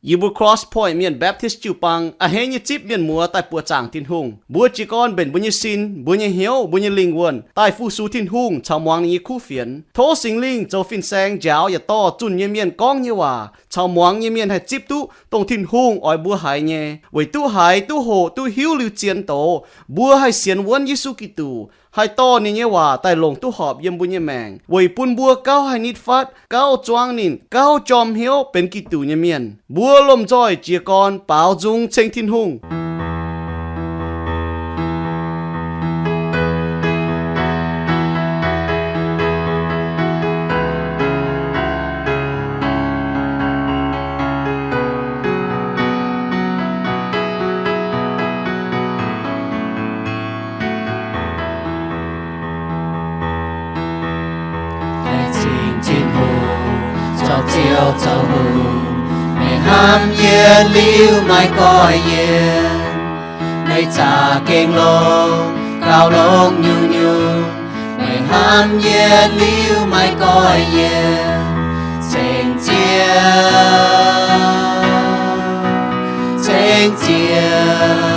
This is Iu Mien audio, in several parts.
Yie mbuo Cross Point Mienh Baptist jiu-baang a'hneiv nyei zipv mienh muoz daaih buoqc zaangc Tin-Hungh. Mbuo jiez gorn mbenc mbuo nyei sin, mbuo nyei hnyouv, mbuo nyei lingh wuonh daaih fu-sux Tin-Hungh caux muangx ninh nyei kuv fienx. Tov Singx Lingh zoux fin-saeng njaaux yaac dorh zunh nyei mienh gorngv nyei waac caux muangx nyei mienh haih zipv duqv dongh Tin-Hungh oix mbuo haiz nyei, weic duqv haiz, duqv hoqc, duqv hiuv liuz zien doz, mbuo haih sienx wuonv Yesu Giduc, haih dorh ninh nyei waac daaih longc duqv horpc yiem mbuo nyei maengc, weic bun mbuo gauh haih nitv fatv, gauh zuangv ninh, gauh jorm hnyouv benx Giduc nyei mienh. Mbuo lomh nzoih jiez gorn baaux nzung ceng Tin-Hungh. Laengz zingh Tin-Hungh, zoux Ziouv zoux Hungh, meih hnamv yie liuz maiv goiv yie. Meih zaqc gengh longx, gauh longx nyungc-nyungc, meih hnamv yie liuz maiv goiv yie. Ceng Ziouv, ceng Ziouv,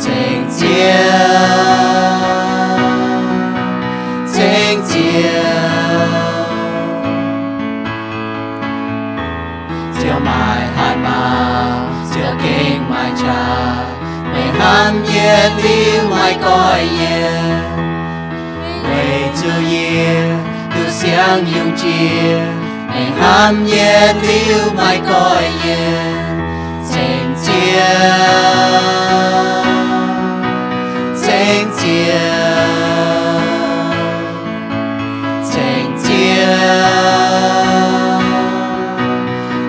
ceng Ziouv, ceng Ziouv. Ziouv maaih hatc maaz, Ziouv gengh maaih qaqv, meih hnamv yie liuz maiv goiv yie. Weic zuqc yie duqv siangx yungz jiex, meih hnamv yie liuz maiv goiv yie. Ceng Ziouv, ceng Ziouv, ceng Ziouv,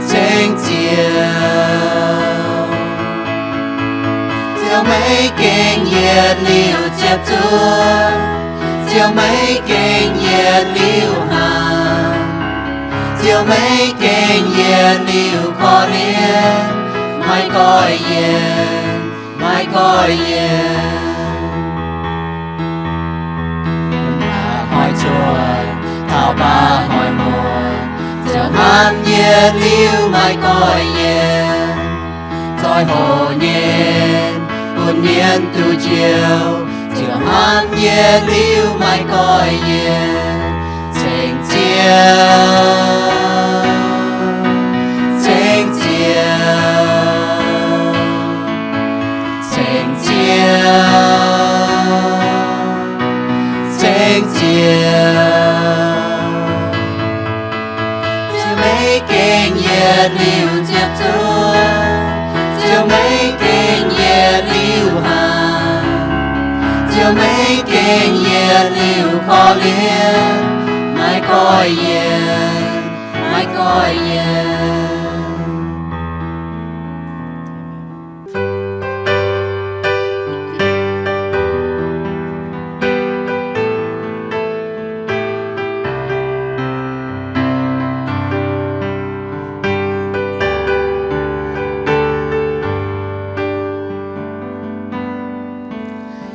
ceng Ziouv. Ziouv maiv gengh yietc liuz ziepc zuoqv, Ziouv maiv gengh yietc liuz hnaangx, Ziouv maiv gengh yietc liuz korv-lienh, maiv goiv yie, maiv goiv yie. Yiem mba'hnoi cuotv taux mba'hnoi muoz, Ziouv hnamv yie liuz maiv goiv yie. Zoih hoc nyei bun mienh duqv njoux, Ziouv hnamv yie liuz maiv goiv yie. Ceng Ziouv, ceng Ziouv, ceng Ziouv, ceng Ziouv. Ziouv maiv gengh yietc liuz ziepc zuoqv, Ziouv maiv gengh yietc liuz hnaangx, Ziouv maiv gengh yietc liuz korv-lienh, maiv goiv yie, maiv goiv yie.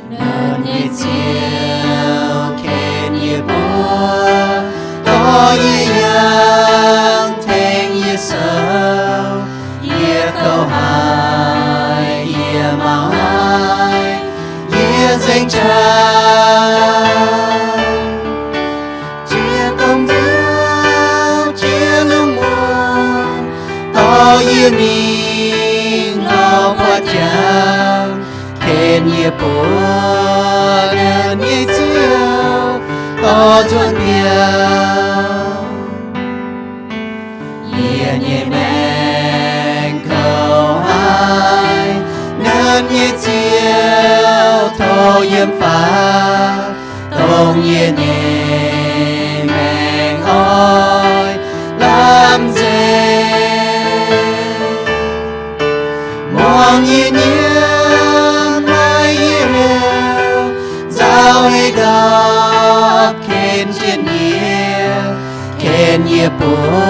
Nernh nyei Ziouv ken yie mbuo, dorh yie yangh, tengx yie sou. Yie kouv haic, yie mauv haic, yie nzengc qaqv. Jiex domh nziouv, jiex lungh muonz, dorh yie mingh lorz buatc jangx. Ken yie mbuo, nernh nyei Ziouv, dorh nzuonx biaux. Yie nyei maengx kouv haic, nernh nyei Ziouv, tov yiem faaux, dongh yie nyei maengx oix lamh nzengc. Muangx yie nyiemv, maiv yie heuc, nzauh ei ndorpc, ken jienv yie, ken yie mbuo,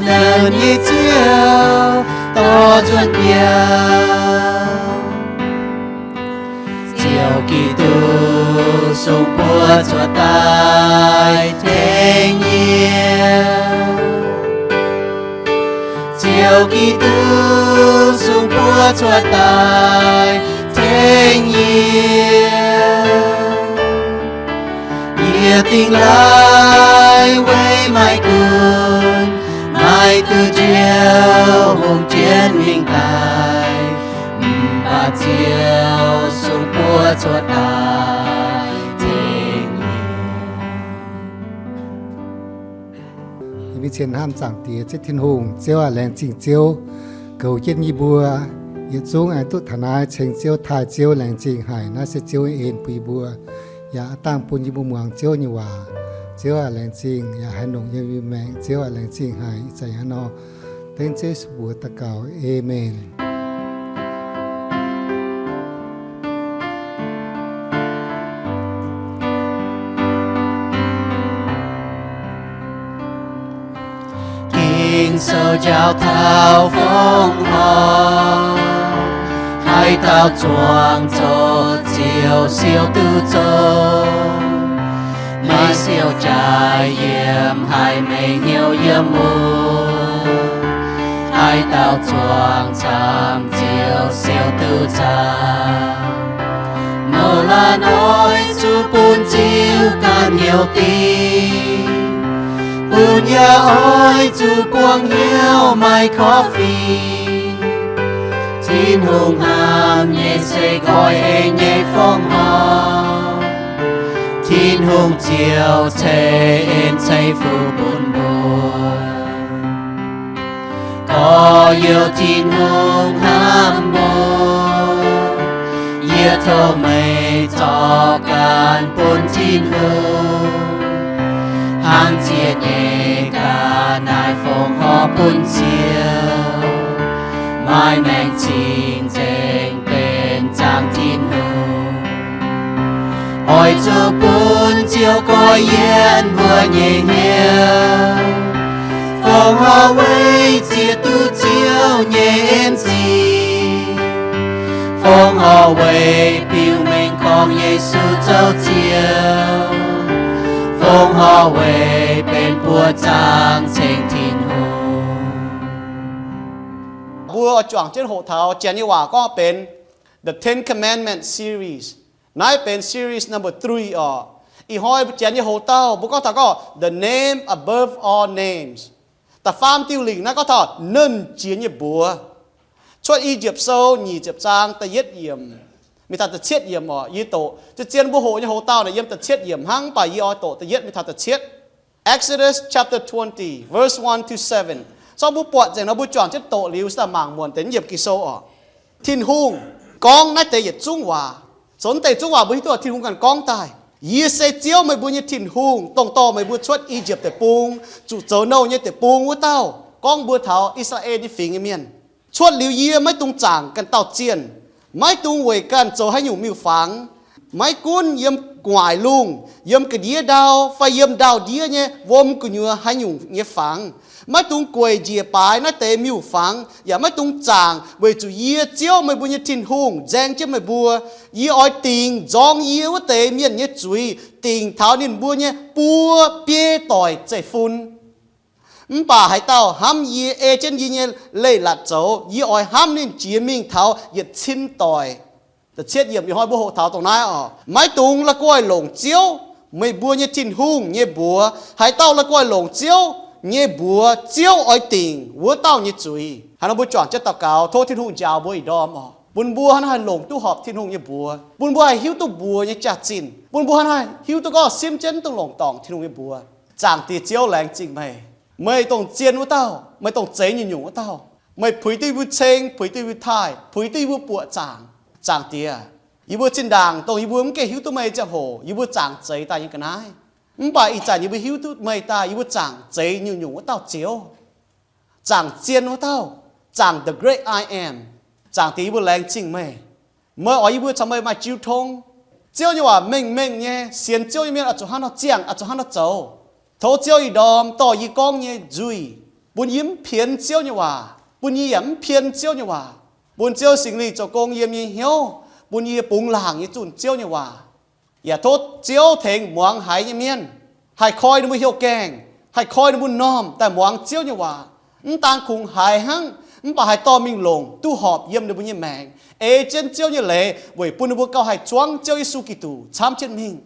nernh nyei Ziouv, dorh nzuonx biaux. Ziouv Giduc, sung buoz zuoqc daaih tengx yie. Ziouv Giduc sung buo cuotv daaih tengx yie. Yie dingh laih weic maiv gunv, maiv duqv Ziouv hungh jienv mingh daaih, mv baac Ziouv sung buo cuotv daaih tengx yie. Yie mingh cien hnamv Zaangc Diex Ziouv Tin-Hungh. Ziouv aac, laengz zingh Ziouv goux jienv yie mbuo yietc zungv aengx duqv taux naaiv ceng Ziouv, taaih Ziouv, laengz zingh haic. Naaiv se Ziouv nyei en bun yie mbuo, yaac aav dangh bun yie mbuo muangx Ziouv nyei waac. Ziouv aac, laengz zingh, yaac haih longc yiem yie maengc. Ziouv aac, laengz zingh haic. Ih zanc hnangv nor dengv Ziouv Yesu mbuox daux gaux. Aamen. Ging-Sou njaaux taux fongc horc, haaix dauh zuangx zoqc Ziouv siou duqv zoqc. Maiv siou jaaix yiem, haih mengh hnyouv yiem wuov. Haaix dauh zuangx camv Ziouv siou duqv camv. Nouh laanh oix zuqc bun Ziouv ganh hnyouv dingc, bun yaac oix zuqc buangh hnyouv maaih korv-fiqv. Tin-Hungh hnamv nyei se goiv en nyei fongc horc. Tin-Hungh Ziouv ceix en ceix fuqv bun mbuo. Gorx-youz, Tin-Hungh hnamv mbuo. Yie tov meih zorc ganh bun Tin-Hungh, hnangv ziec nyei ga'naaiv fongc horc bun Ziouv. Maaih maengc cing-nzengc benx zaangc Tin-Hungh. Oix zuqc bun Ziouv goiv yienv mbuo nyei hnyouv. Fongc horc weic ziex duqv Ziouv nyei en sic. Fongc horc weic biux mengh gorngv Yesu zoux Ziouv. Fongc horc weic benx buoqc zaangc ceng Tin-Hungh. Mbuo oix juangc jienv hoqc taux Janx nyei waac gorngv benx The Ten Commandments series. Naaiv benx series number three oc. Ih hnoi mbuo Janx nyei hoc dauh mbuo gorngv taux gorngv The Name Above All Names. Da'faam diuh lingc naaiv gorngv taux Nernh Jiex Nyei Mbuox. Cuotv I^yipv Sou nyic ziepc zaang da'yietv yiemc mingh taux da'cietv yiemc oc. Yie doqc zien-zien mbuo hoqc nyei hoc dauh naaic yiem da'cietv yiemc hnangv, mv baac yie oix doqc da'yietv mingh taux da'cietv. Exodus chapter twenty, verse one to seven. Zorqv mbuo buatc nzengc nor mbuo juangc jienv doqc liuz, se daaih mangc muonc deix yiem Ging-Sou oc. Tin-Hungh gorngv naaiv deix yietc zungv waac. Zoux naaiv deix zungv waac mbuo hiuv duqv Tin-Hungh ganh gorngv daaih, Yie se Ziouv, meih mbuo nyei Tin-Hungh, dongh dorh meih mbuo cuotv I^yipv Deic-Bung, zuqc zoux nouh nyei deic-bung wuov dauh. Gorngv mbuox taux I^saa^laa^en nyei fingx nyei mienh, cuotv liuz yie maiv dungx zaangc ganh dauh zienh, maiv dungx weic ganh zoux haaix nyungc miuc-fangx. Maiv gunv yiem gu'nguaaic lungh, yiem ga'ndiev ndau, fai yiem ndau-ndiev nyei wuom gu'nyuoz haaix nyungc nyei fangx, maiv dungx gueic njiec baaix naaiv deix miuc-fangx, yaac maiv dungx zaangc, weic zuqc yie, Ziouv, meih mbuo nyei Tin-Hungh, nzaeng jienv meih mbuo. Yie oix dingc nzorng yie wuov deix mienh nyei zuiz, dingc taux ninh mbuo nyei buo biei doic zeiv-fun. Mv baac haaix dauh hnamv yie, ei jienv yie nyei leiz-latc zoux, yie oix hnamv ninh jiex mingh taux yietc cin doic. Da'cietv yiemc ih hnoi mbuo hoqc taux dongh naaiv oc. Maiv dungx la'guaih longc Ziouv, meih mbuo nyei Tin-Hungh, nyei mbuox. Haaix dauh la'guaih longc Ziouv nyei mbuox, Ziouv oix dingc wuov dauh nyei zuiz. Hnangv nor mbuo juangc jienv daux gaux, tov Tin-Hungh njaaux mbuo ih ndorm oc, bun mbuo hnangv naaiv haih longc duqv horpc Tin-Hungh nyei mbuox, bun mbuo haih hiuv duqv mbuox nyei jaax-zinh, bun mbuo hnangv naaiv haih hiuv duqv gorngv simv jienv dongh longc dorngc Tin-Hungh nyei mbuox. Zaangc Diex Ziouv, laengz zingh meih. Meih dongh zien wuov dauh, meih dongh zeix nyungc-nyungc wuov dauh. Meih puix duqv yie mbuo ceng, puix duqv yie mbuo taaih, puix duqv yie mbuo buoqc zaangc. Zaangc Diex, yie mbuo zinh ndaangc dongh yie mbuo mv gengh hiuv duqv meih ziangh hoc, yie mbuo zaangc zeix daaih nyei ga'naaiv. Mv baac ih zanc yie mbuo hiuv duqv meih daaih, yie mbuo zaangc zeix nyungc-nyungc wuov dauh Ziouv. Zaangc zien wuov dauh, zaangc the great I am. Zaangc Diex, yie mbuo laengz zingh meih. Meih oix yie mbuo caux meih maaih jiu tong. Ziouv nyei waac mengh mengh nyei, sienx Ziouv nyei mienh oix zuqc hnangv nor ziangh, oix zuqc hnangv nor zoux. Tov Ziouv ih ndorm dorh yie gorngv nyei nzuih, bun yie mv pienx Ziouv nyei waac, bun yie yaac mv pien Ziouv nyei waac. Bun Ziouv Singx Lingh zoux gong yiem yie nyei hnyouv, bun yie bungx laangc nyei zunh Ziouv nyei waac. Yaac tov Ziouv tengx muangx haiz nyei mienh haih koi ninh mbuo hnyouv gaengh, haih koi ninh mbuo m'normh daaih muangx Ziouv nyei waac. Mv daan kungx haiz hnangv, mv baac haih dorh mingh longc duqv horpc yiem ninh mbuo nyei maengc, ei jienv Ziouv nyei leiz weic bun ninh mbuo gauh haih zuangv Ziouv Yesu Giduc camv jienv mingh,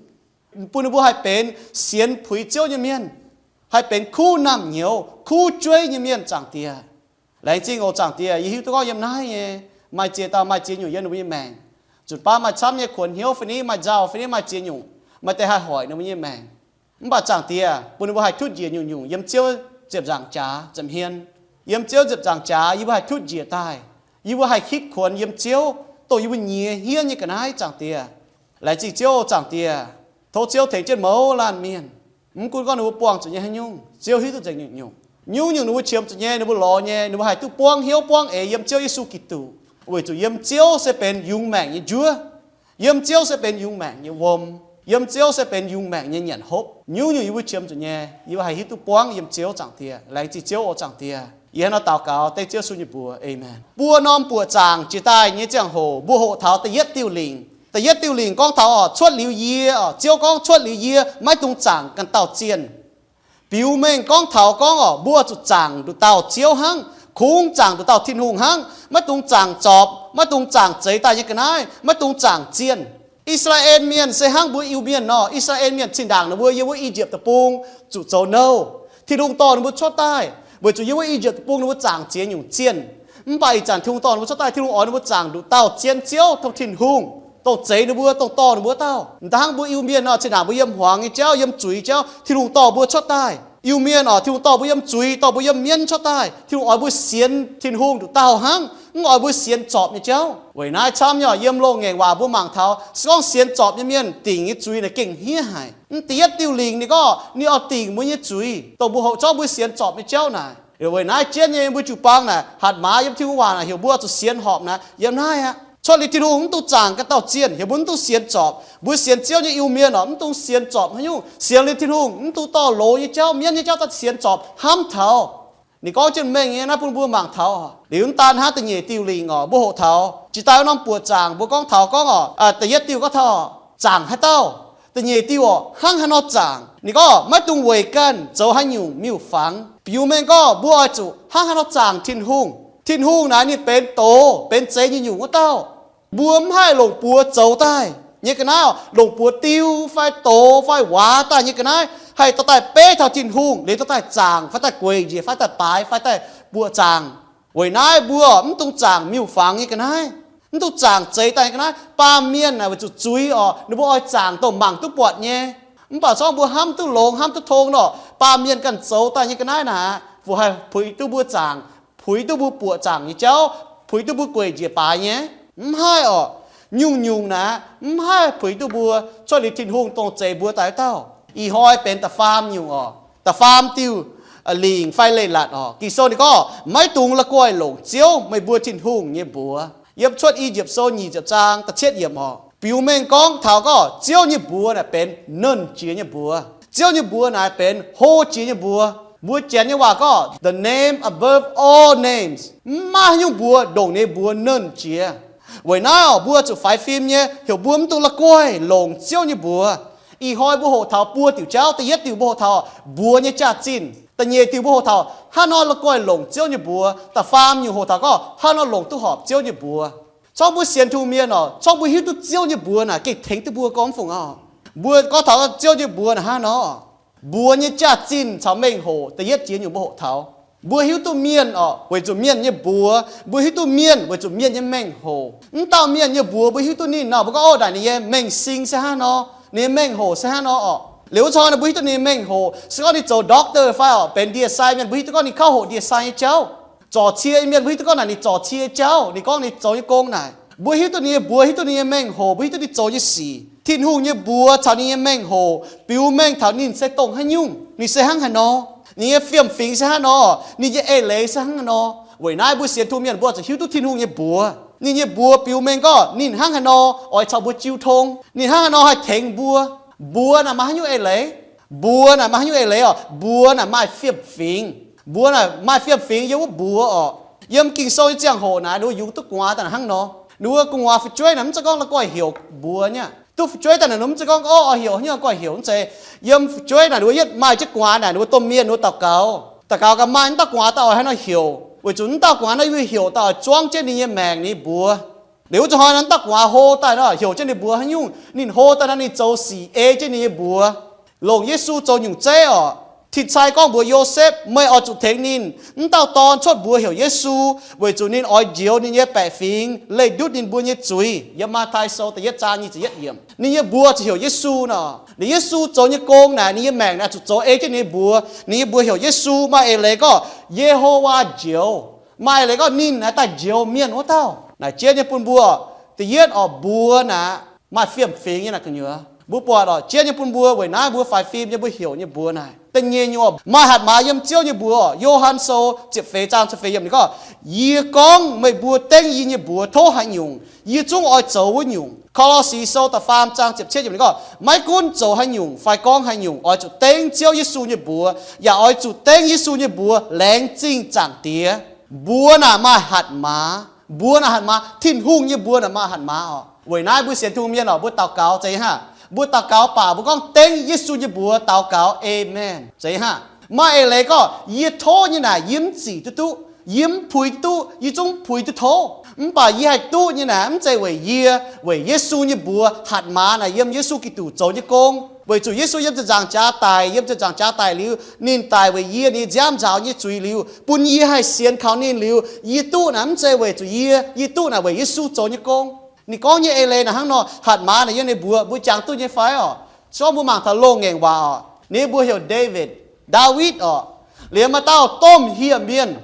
bun ninh mbuo haih benx sienx puix Ziouv nyei mienh, haih benx kuv naamh nyouz, kuv jueiv nyei mienh, Zaangc Diex. Laengz zingh oc, Zaangc Diex. Yie hiuv duqv gorngv yiem naaiv nyei maaih ziex dauh maaih ziex nyungc yiem ninh mbuo nyei maengc. Zuqc baav maaih camv nyei kuonx hnyouv fai niv maaih nzauh fai niv maaih ziex nyungc, maaih deix haih hoic ninh mbuo nyei maengc. Mv baac Zaangc Diex, bun ninh mbuo haih tutv njiec nyungc-nyungc yiem Ziouv ziepc nzaangc jaax ziepc hmien. Yiem Ziouv ziepc nzaangc jaax yie mbuo haih tutv njiec daaih. Yie mbuo haih hitv kuonx yiem Ziouv, dongh yie mbuo nyiex hniev nyei ga'naaiv, Zaangc Diex. Laengz zingh Ziouv, Zaangc Diex. Tov Ziouv tengx jienv mouz laanh mienh. Mv gunv gorngv ninh mbuo buangh zuqc nyei haaix nyungc, Ziouv hiuv duqv nzengc nyungc-nyungc. Nyungc-nyungc ninh mbuo qiemx zuqc nyei, ninh mbuo lorz nyei, ninh mbuo haih duqv buangv hnyouv buangv eix yiem Ziouv Yesu Giduc, weic zuqc yiem Ziouv se benx yungz maengc nyei njuov. Yiem Ziouv se benx yungz maengc nyei wuom. Yiem Ziouv se benx yungz maengc nyei nyanc hopv. Nyungc-nyungc yie mbuo qiemx zuqc nyei, yie mbuo haih hiuv duqv buangv yiem Ziouv, Zaangc Diex. Laengz zingh Ziouv oc, Zaangc Diex. Yie hnangv naaiv nor daux gaux dengv Ziouv Yesu nyei mbuox, aamen. Buo norm buoqc zaangc jiex daaih nyei ziangh hoc, mbuo hoqc taux da'yietv diuh lingc. Da'yietv diuh lingc gorngv taux oc, cuotv liuz yie oc, Ziouv gorngv cuotv liuz yie maiv dungx zaangc ganh dauh zienh. Biux mengh gorngv taux gorngv oc, mbuo zuqc zaangc nduqc dauh Ziouv hnangv, kungx zaangc nduqc dauh Tin-Hungh hnangv, maiv dungx zaangc zorpc, maiv dungx zaangc zeix daaih nyei ga'naaiv, maiv dungx zaangc zienh. I^saa^laa^en Mienh se hnangv mbuo Iu-Mienh nor. I^saa^laa^en Mienh zinh ndaangc ninh mbuo yiem wuov I^yipv Deic-Bung zuqc zoux nouh. Tin-Hungh dorh ninh mbuo cuotv daaih weic zuqc yiem wuov I^yipv Deic-Bung ninh mbuo zaangc ziex nyungc zienh. Mv baac ih zanc Tin-Hungh dorh ninh mbuo cuotv daaih, Tin-Hungh oix ninh mbuo zaangc nduqc dauh zien Ziouv, dongh Tin-Hungh, dongh zeix ninh mbuo, dongh dorh ninh mbuo dauh. M'daaih hnangv mbuo Iu-Mienh nor, zinh ndaangc mbuo yiem hmuangx nyei jauv, yiem zuiz jauv, Tin-Hungh dorh mbuo cuotv daaih. Iu-Mienh oc, Tin-Hungh dorh mbuo yiem zuiz, dorh mbuo yiem mienv cuotv daaih. Tin-Hungh oix mbuo sienx Tin-Hungh nduqc dauh hnangv, mv oix mbuo sienx zorpc nyei jauv. Weic naaiv camv nyei oc, yiem loz-ngaengc waac mbuo mangc taux se gorngv sienx zorpc nyei mienh dingc nyei zuiz naaic gengh hniev haic. Mv da'yietv diuh lingc ninh gorngv ninh oix dingc mbuo nyei zuiz, dongh mbuo hoqc zorqv mbuo sienx zorpc nyei jauv naaic. Weic naaiv jienv nyei mbuo jiu-baang naaic hatc maaz yiem Tin-Hungh waac naaic heuc mbuo zuqc sienx horpc naaic yiem naaiv aqv. Cuotv liuz Tin-Hungh mv dungx zaangc ganh dauh zienh, heuc mbuo mv dungx sienx zorpc. Mbuo sienx Ziouv nyei Iu-Mienh oc, mv dungx sienx zorpc haaix nyungc. Sienx liuz Tin-Hungh, mv dungx dorh loz nyei jauv, mienv nyei jauv daaih sienx zorpc, hnamv taux. Ninh gorngv jienv mengh nyei naaiv bun mbuo mangc taux. Liuz mv daan hnangv da'nyeic diuh lingc oc, mbuo hoqc taux jiex daaih wuov norm buoqc zaangc mbuo gorngv taux gorngv oc, da'yietv diuh gorngv taux zaangc haaix dauh. Da'nyeic diuh oc, hnangv haaix nor zaangc. Ninh gorngv maiv dungx weic ganh zoux haaix nyungc miuc-fangx. Biux mengh gorngv mbuo oix zuqc hnangv haaix nor zaangc Tin-Hungh. Tin-Hungh naaic ninh benx doz benx zeix nyei nyungc wuov dauh. Mbuo mv haih longc buoz zoux daaih nyei ga'naaiv, longc buoz diu fai doz fai waac daaih nyei ga'naaiv haih dorh daaih beiv taux Tin-Hungh liuz dorh daaih zaangc fai daaih gueic njiec fai daaih baaix fai daaih buoqc zaangc. Weic naaiv mbuo mv dungx zaangc miuc-fangx nyei ga'naaiv, mv dungx zaangc zeix daaih nyei ga'naaiv. Baamh mienh naaic weic zuqc zuiz oc, ninh mbuo oix zaangc dongh mangc duqv buatc nyei. Mv baac zorngv mbuo hnamv duqv longx hnamv duqv tong nor, baamh mienh ganh zoux daaih nyei ga'naaiv naaic, fuc haih puix duqv mbuo zaangc, puix duqv mbuo buoqc zaangc nyei jauv, puix duqv mbuo gueic njiec baaix nyei? Mv haih oc. Nyungc-nyungc naaic mv haih puix duqv mbuo cuotv liuz Tin-Hungh dongh zeix mbuo daaih wuov dauh. Ih hnoi benx da'faam nyungc oc, da'faam diuh lingc fai leiz-latc oc. Ging-Sou ninh gorngv, maiv dungx la'guaih longc Ziouv, meih mbuo Tin-Hungh, nyei mbuox. Yiem Cuotv I^yipv Sou nyic ziepc zaang da'cietv yiemc oc, biux mengh gorngv taux gorngv Ziouv nyei mbuox naaic benx nernh jiex nyei mbuox. Ziouv nyei mbuox naaic benx hlo jiex nyei mbuox. Mbuo Janx nyei waac gorngv the name above all names. Mv maaih haaix nyungc mbuox ndongc ninh mbuox nernh jiex. Weic naaiv oc, mbuo zuqc faix fim nyei heuc mbuo mv dungx la'guaih longc Ziouv nyei mbuox. Ih hnoi mbuo hoqc taux buo diuc jauv. Da'yietv diuc mbuo hoqc taux mbuox nyei jaax-zinh. Da'nyeic diuc mbuo hoqc taux haaix nor la'guaih longc Ziouv nyei mbuox. Da'faam nyungc hoqc taux gorngv haaix nor longc duqv horpc Ziouv nyei mbuox. Zorngv mbuo sienx Tin-Hungh mienh oc, zorngv mbuo hiuv duqv Ziouv nyei mbuox naaic gengh tengx duqv mbuo gormx fungc oc. Mbuo gorngv taux Ziouv nyei mbuox naaic hnangv nor, mbuox nyei jaax-zinh caux mengh hoc, da'yietv jiex nyungc mbuo hoqc taux. Mbuo hiuv duqv mienh oc, weic zuqc mienh nyei mbuox. Mbuo hiuv duqv mienh weic zuqc mienh nyei mengh hoc. Mv dauh mienh nyei mbuox mbuo hiuv duqv ninh nor, mbuo gorngv, ov, naaic ninh nyei mengh sing se hnangv nor, ninh nyei mengh hoc se hnangv nor oc. Liuz wuov corc naaic mbuo hiuv duqv ninh nyei mengh hoc. Se gorngv ninh zoux doctor fai oc, benx ndie-sai mienh, mbuo hiuv duqv gorngv ninh kauv hoqc ndie-sai nyei jauv. Zorc cie nyei mienh, mbuo hiuv duqv gorngv naaic ninh zorc cie nyei jauv, ninh gorngv ninh zoux nyei gong naaic. Mbuo hiuv duqv ninh nyei mbuox, hiuv duqv ninh nyei mengh hoc, mbuo hiuv duqv ninh zoux nyei sic. Tin-Hungh nyei mbuox caux ninh nyei mengh hoc biux mengh taux ninh se dongh haaix nyungc, ninh se hnangv haaix nor, ninh nyei fiem-fingx se hnangv nor, ninh nyei eix leiz se hnangv haaix nor. Weic naaiv mbuo sienx Tin-Hungh mienh mbuo zuqc hiuv duqv Tin-Hungh nyei mbuox. Ninh nyei mbuox biux mengh gorngv ninh hnangv haaix nor oix caux mbuo jiu tong, ninh hnangv haaix nor haih tengx mbuo. Mbuox naaic maaih haaix nyungc eix leiz? Mbuox naaic maaih haaix nyungc eix leiz oc? Mbuox naaic maaih fiem-fingx. Mbuox naaic maaih fiem-fingx yiem wuov mbuox oc. Yiem Ging-Sou nyei ziangh hoc naaic, ninh mbuo yungz duqv gu'nguaaz daaih naaic hnangv nor. Ninh mbuo gu'nguaaz fu'jueiv naaic mv zeiz gorngv la'guaih heuc mbuox nyei. Duqv fu'jueiv daaih naaic, ninh mv zeiz gorngv, ov, oix heuc haaix nyungc, la'guaih heuc, mv zeiz. Yiem fu'jueiv naaic, ninh mbuo yietv maaih jienv gu'nguaaz naaic, ninh mbuo domh mienh ninh mbuo daux gaux. Daux gaux gaax maaih wuov dauh gu'nguaaz daaih oix haaix nor heuc, weic zuqc wuov dauh gu'nguaaz naaiv yie heuc daaih oix zuangv jienv ninh nyei maengc nyei mbuox. Liuz wuov zanc hnoi naaiv dauh gu'nguaaz hlo daaih nor, heuc jienv ninh mbuox haaix nyungc, ninh hlo daaih nor ninh zoux sic ei jienv ninh nyei mbuox, longc Yesu zoux nyungc zeiv orqc. Tin-Sai gorngv mbuox Yosepv, meih oix zuqc tengx ninh. Wuov dauh dorn cuotv mbuox heuc Yesu, weic zuqc ninh oix njoux ninh nyei baeqc fingx leih ndutv ninh mbuo nyei zuiz. Yiem Matv^tai Sou da'yietv zaang nyic ziepc yietv yiemc, ninh nyei mbuox ziouc heuc Yesu nor. Ninh Yesu zoux nyei gong naaic, ninh nyei maengc naaic zuqc zoux ei jienv ninh nyei mbuox. Ninh nyei mbuox heuc Yesu, maaih eix leiz gorngv Ye^ho^waa Njoux. Maaih eix leiz gorngv ninh naaic daaih njoux mienh wuov dauh. Naaic jiex nyei bun mbuo, da'yietv orqc, mbuox naaic maaih fiem-fingx nyei naaic gu'nyuoz. Mbuo buatc orqc, jiex nyei bun mbuo weic naaiv mbuo faix fim nyei mbuo heuc nyei mbuox naaic. Da'nyeic nyungc, maaih hatc maaz yiem Ziouv nyei mbuox. Yo^han Sou ziepc feix zaang ziepc feix yiemc ninh gorngv, Yie gorngv meih mbuo dengv yie nyei mbuox tov haaix nyungc, yie zungv oix zoux wuov nyungc. Ko^lo^si Sou da'faam zaang ziepc cietv yiemc ninh gorngv, maiv gunv zoux haaix nyungc fai gorngv haaix nyungc, oix zuqc dengv Ziouv Yesu nyei mbuox, yaac oix zuqc dengv Yesu nyei mbuox laengz zingh Zaangc Diex. Mbuox naaic maaih hatc maaz. Mbuox naaic hatc maaz. Tin-Hungh nyei mbuox naaic maaih hatc maaz orqc. Weic naaiv mbuo sienx Tin-Hungh mienh orqc, mbuo daux gaux zeiz hnangv. Mbuo daux gaux baac mbuo gorngv dengv Yesu nyei mbuox daux gaux, Aamen, zeiz hnangv. Maaih eix leiz gorngv, yie tov nyei naaic yie mv zic duqv duqv, yie mv puix duqv duqv, yie zungv mv puix duqv tov. Mv baac yie haih duqv nyei naaic mv zeiz weic yie, weic Yesu nyei mbuox. Hatc maaz naaic yiem Yesu Giduc zoux nyei gong. Weic zuqc Yesu yiem ziepc nzaangc jaax daic, yiem ziepc nzaangc jaax daic liuz, ninh daic weic yie, ninh nziaamv nzaaux nyei zuiz liuz, bun yie haih sienx kaux ninh liuz, yie duqv naaic mv zeiz weic zuqc yie, yie duqv naaic weic Yesu zoux nyei gong. Ninh gorngv nyei eix leiz naaic hnangv nor. Hatc maaz naaic yiem ninh mbuox, mbuo jangx duqv nyei fai orqc? Se gorngv mbuo mangc taux loz-ngaengc waac orqc, ninh mbuox heuc Ndaawitv, Ndaawitv orqc. Liuz maaih dauh domh hieh mienh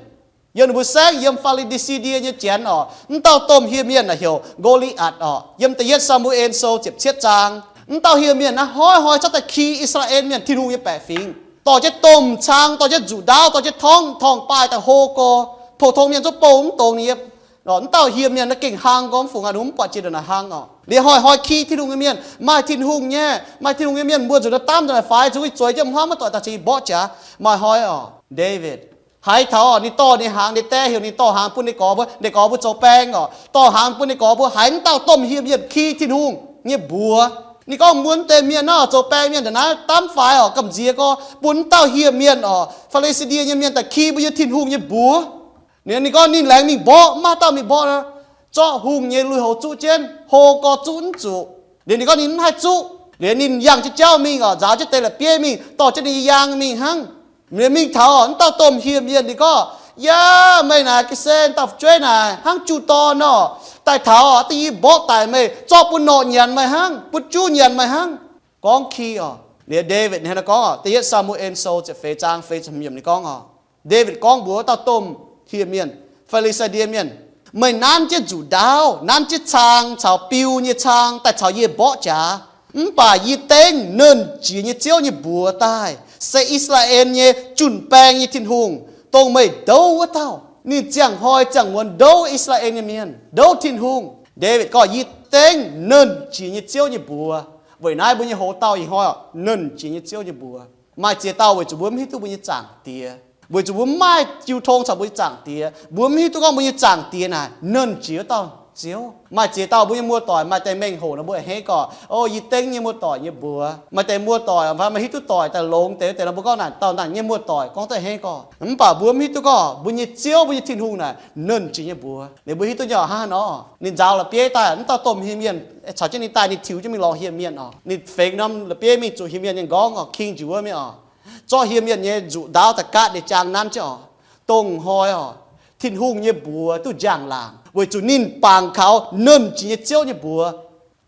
yiem ninh mbuo saengv, yiem Fi^li^ti^si^ndie nyei janx orqc. Mv dauh domh hieh mienh naaic heuc Ngo^li^atc orqc. Yiem da'yietv Saa^mu^en Sou ziepc cietv zaang, mv dauh hieh mienh naaiv hnoi-hnoi cuotv daaih ki I^saa^laa^en Mienh, Tin-Hungh nyei baeqc fingx, dorh jienv domh cang, dorh jienv nzuqc ndaauv, dorh jienv torngv torngv-baaih daaih hlo gorx. Pou-tong mienh zungv bouh mv dongz ninh nyei. Mv dauh hieh mienh naaiv gengh hlang gorngv mv fungc aqv, ninh mv buatc jiex ndongc naaic hlang orqc. Liuz hnoi-hnoi ki Tin-Hungh nyei mienh, maaih Tin-Hungh nyei, maaih Tin-Hungh nyei mienh mbuo nzuqc naaiv daamv ndongc naaic faix, zuqc zueiz jienv mv huaav maiv doic daaih cingx mborqv jaax. Maaih hnoi orqc, Ndaawitv haiz taux orqc, ninh dorh ninh hnaangx, ninh dae heuc ninh dorh hnaangx bun ninh gorx mbuo, ninh gorx mbuo zoux baeng orqc, dorh hnaangx bun ninh gorx mbuo, haiz mv dauh domh hieh mienh ki Tin-Hungh nyei mbuox. Ninh gorngv, mbuo mv deix mienh naaiv zoux baeng mienh ndongc naaiv daamv faix orqc, gamh nziex gorx, bun mv dauh hieh mienh orqc, Fi^li^ti^ndie nyei mienh daaih ki mbuo nyei Tin-Hungh nyei mbuox. Ninh, ninh gorngv ninh laengz mingh mborqv, mv maaih dauh mingh mborqv nor, zorqv hungh nyei lui-houx zuqv jienv, hlo gorx zuqv mv zuqc. Liuz ninh gorngv ninh mv haih zuqv. Liuz ninh yangh jienv jauv mingh orqc, nzaaux jienv deix la'bieiv mingh, dorh jienv ninh nyei yaang mingh hnangv. Liuz mingh taux orqc, mv dauh domh hieh mienh ninh gorngv, yaac meih naaic ga'sie dauh fu'jueiv naaic hnangv juqv dorn orqc, daaih taux orqc, da'nyeic mborqv daic meih, zorqv bun norqc nyanc meih hnangv, bun juv nyanc meih hnangv. Gorngv ki orqc. Liuz Ndaawitv ninh hnangv naaiv gorngv orqc, da'yietv Saa^mu^en Sou ziepc feix zaang feix ziepc hmz yiemc ninh gorngv orqc, Ndaawitv gorngv mbuox wuov dauh domh hieh mienh, Fi^li^ti^ndie mienh, meih nanv jienv nzuqc ndaauv, nanv jienv cang caux biu nyei cang daaih caux yie mborqv jaax. Mv baac yie dengv Nernh Jiex nyei Ziouv nyei mbuox daaih, se I^saa^laa^en nyei jun-baeng nyei Tin-Hungh, dongh meih ndouv wuov dauh. Ninh ziangh hnoi ziangh muonz ndouv I^saa^laa^en nyei mienh, ndouv Tin-Hungh. Ndaawitv gorngv, yie dengv Nernh Jiex nyei Ziouv nyei mbuox. Weic naaiv mbuo nyei hoz dauh ih hnoi orqc, Nernh Jiex nyei Ziouv nyei mbuox. Maaih ziex dauh weic zuqc mbuo mv hiuv duqv mbuo nyei Zaangc Diex, weic zuqc mbuo mv maaih jiu tong caux mbuo nyei Zaangc Diex, mbuo mv hiuv duqv gorngv mbuo nyei Zaangc Diex naaic Nernh Jiex wuov dauh Ziouv. Maaih ziex dauh mbuo nyei muoz-doic, maaih deix mengh hoc nor mbuo a'hneiv gorqv, o, yie dengv yie nyei muoz-doic nyei mbuox. Maaih deix muoz-doic fai maaih hiuv duqv doic daaih longx deix wuov deix nor mbuo gorngv naaic dauh naaic nyei muoz-doic gorngv duqv a'hneiv gorqv. Mv baac mbuo mv hiuv duqv gorngv mbuo nyei Ziouv, mbuo nyei Tin-Hungh naaic Nernh Jiex nyei mbuox. Liuz mbuo hiuv duqv nyei hnangv haaix nor, ninh nzaaux la'bieiv daaih, mv dauh domh hieh mienh caux jienv ninh daaih, ninh tiux jienv mingh lorz hieh mienh orqc. Ninh fengx norm la'bieiv mingh zuqc hieh mienh nyei nqorngv orqc, king njiec wuov mingh orqc, zorqv hieh mienh nyei nzuqc ndaauv daaih gaatv ninh jaang nanv jienv orqc. Dongh hnoi orqc, Tin-Hungh nyei mbuox duqv njang-laangc weic zuqc ninh bangc kaux Nernh Jiex nyei Ziouv nyei mbuox.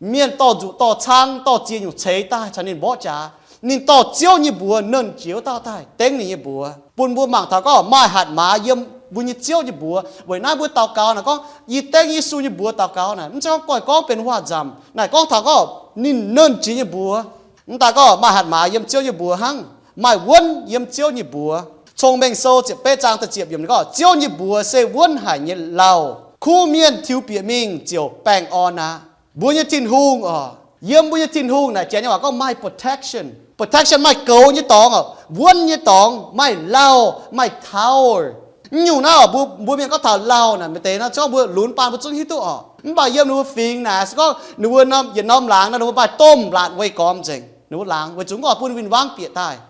Mienh dorh nzuqc dorh cang dorh ziex nyungc ceix daaih caux ninh mborqv jaax. Ninh dorh Ziouv nyei mbuox Nernh Jiex wuov dauh daaih dengv ninh nyei mbuox. Bun mbuo mangc taux gorngv maaih hatc maaz yiem mbuo nyei Ziouv nyei mbuox. Weic naaiv mbuo daux gaux naaic gorngv, yie dengv Yesu nyei mbuox daux gaux naaic, mv zeiz gorngv goiv gorngv benx waac-nzamc. Naaic gorngv taux gorngv ninh Nernh Jiex nyei mbuox. Mv daaih gorngv maaih hatc maaz yiem Ziouv nyei mbuox hnangv, maaih wuonv yiem Ziouv nyei mbuox. Cong-Mengh Sou ziepc betv zaang da'ziepc yiemc ninh gorngv, Ziouv nyei mbuox se wuonv haic nyei lauh. Kuv mienh tiux bieqc mingh ziouc baengh orn aqv. Mbuo nyei Tin-Hungh oc, yiem mbuo nyei Tin-Hungh naaic janx nyei waac gorngv maaih protection. Protection maaih goux nyei dorngx oc, wuonv nyei dorngx, maaih lauh, maaih tower. Mv nyungc naaiv oc, mbuo, mbuo mienh gorngv taux lauh naaic, maaih deix nor, se gorngv mbuo lunx baan mbuo zungv hiuv duqv oc. Mv baac yiem ninh mbuo fingx naaic, se gorngv ninh mbuo norm, yietc norm laangz nor, ninh mbuo maaih domh laatc weih gormx nzengc. Ninh mbuo laangz weic zuqc mv oix bun win-wangv bieqc daaih.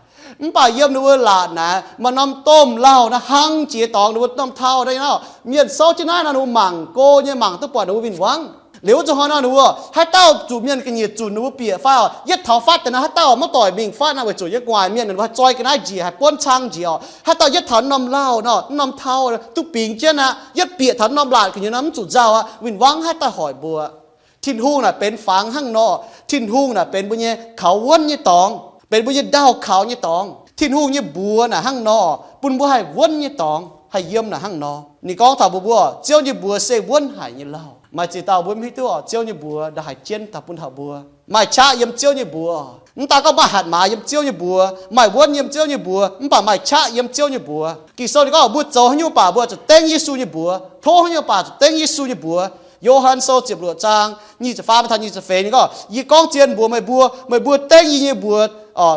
Mv baac yiem ninh mbuo laatc naaic maaih norm domh lauh naaiv hnangv jiex dorngx ninh mbuo norm tauh naaiv nor. Mienh souv jienv naaiv nor ninh mbuo mangc go nyei, mangc duqv buatc ninh mbuo win-wangv. Liuz wuov zuqc hnoi nor ninh mbuo haaix dauh zuqc mienh ga'nyiec zunc ninh mbuo bieqc fai oc, yietv taux fatv deix nor haaix dauh maiv doic mingh fatv naaiv, weic zuqc nyei gu'nguaaic mienh ninh mbuo haih zoi ga'naaiv njiec, haih buonv cang njiec oc. Haaix dauh yietv taux norm lauh nor, norm tauh duqv bingx jienv aqv, yietv bieqc taux norm laatc gu'nyuoz nor mv zuqc nzauh aqv, win-wangv haaix dauh hoic mbuo. Tin-Hungh naaic benx fangx hnangv nor. Tin-Hungh naaic benx mbuo nyei kaux wuonv nyei dorngx, benx mbuo nyei ndaauh kaux nyei dorngx. Tin-Hungh nyei mbuox naaic hnangv nor, bun mbuo haih wuonv nyei dorngx, haih yiem naaic hnangv nor. Ninh gorngv taux mbuox mbuo, Ziouv nyei mbuox se wuonv haic nyei lauh. Maaih ziex dauh mbuo mv hiuv duqv Ziouv nyei mbuox ndongc haaix jienv daaih bun taux mbuo. Maaih qaqv yiem Ziouv nyei mbuox. Mv daan gorngv maaih hatc maaz yiem Ziouv nyei mbuox, maaih wuonv yiem Ziouv nyei mbuox, mv baac maaih qaqv yiem Ziouv nyei mbuox. Ging-Sou ninh gorngv mbuo zoux haaix nyungc baac mbuo zuqc dengv Yesu nyei mbuox, tov haaix nyungc baac zuqc dengv Yesu nyei mbuox. Yo^han Sou ziepc luoqc zaang nyic ziepc faam taux nyic ziepc feix ninh gorngv, Yie gorngv zien mbuox meih mbuo, meih mbuo dengv yie nyei mbuox,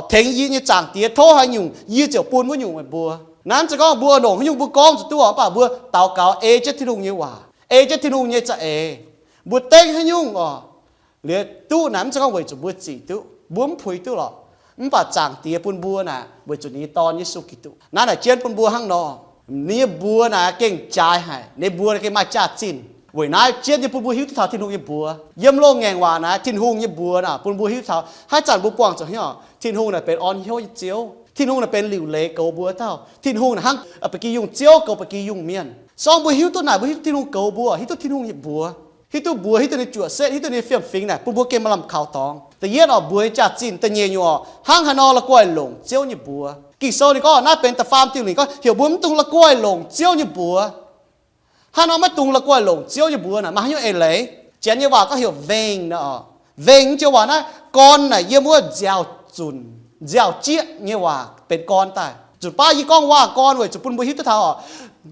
tengx yie nyei zaangc Diex tov haaix nyungc, yie ziouc bun wuov nyungc meih mbuo. Naaiv mv zeiz gorngv mbuo longc haaix nyungc mbuo gorngv zuqc duqv oc, mv baac mbuo daux gaux ei jienv Tin-Hungh nyei waac, ei jienv Tin-Hungh nyei za'eix. Mbuo dengv haaix nyungc oc, liuz duqv naaic mv zeiz gorngv weic zuqc mbuo zic duqv, mbuo mv puix duqv lorqc. Mv baac zaangc Diex bun mbuo naaic weic zuqc ninh nyei Dorn Yesu Giduc. Naaiv naaic jienv bun mbuo hnangv nor. Ninh nyei mbuox naaic gengh jaaix haic, ninh mbuox naaic gengh maaih jaax-zinh. Weic naaiv jienv nyei bun mbuo hiuv duqv taux Tin-Hungh nyei mbuox. Yiem loz-ngaengc waac naaic Tin-Hungh nyei mbuox naaic bun mbuo hiuv taux haaix zanc mbuo buangh zuqc hnyouv, Tin-Hungh naaic benx orn hnyouv nyei Ziouv. Tin-Hungh naaic benx liuc leiz goux mbuo dauh. Tin-Hungh naaic hnangv ba'gi yungh ziouv goux ba'gi yungh mienh. Se gorngv mbuo hiuv duqv naaic, mbuo hiuv duqv Tin-Hungh goux mbuo, hiuv duqv Tin-Hungh nyei mbuox, hiuv duqv mbuox, hiuv duqv ninh nyei juoqc setv, hiuv duqv ninh nyei fiem-fingx naaic, bun mbuo gengh maaih lamh kaux dorngx. Da'yietv oc, mbuox nyei jaax-zinh. Da'nyeic nyungc oc, hnangv haaix nor la'guaih longc Ziouv nyei mbuox. Ging-Sou ninh gorngv naaiv benx da'faam diuh lingc gorngv heuc mbuo mv dungx la'guaih longc Ziouv nyei mbuox. Hnangv nor maiv dungx la'guaih longc Ziouv nyei mbuox naaic maaih haaix nyungc eix leiz? Janx nyei waac gorngv heuc vengh nor. Vengh joux waac naaiv gorn naaic yiem wuov nziaaux zunc, nziaaux jieqv nyei waac benx gorn daaih. Zuqc baav yie gorngv waac-gorn weic zuqc bun mbuo hiuv duqv taux oc,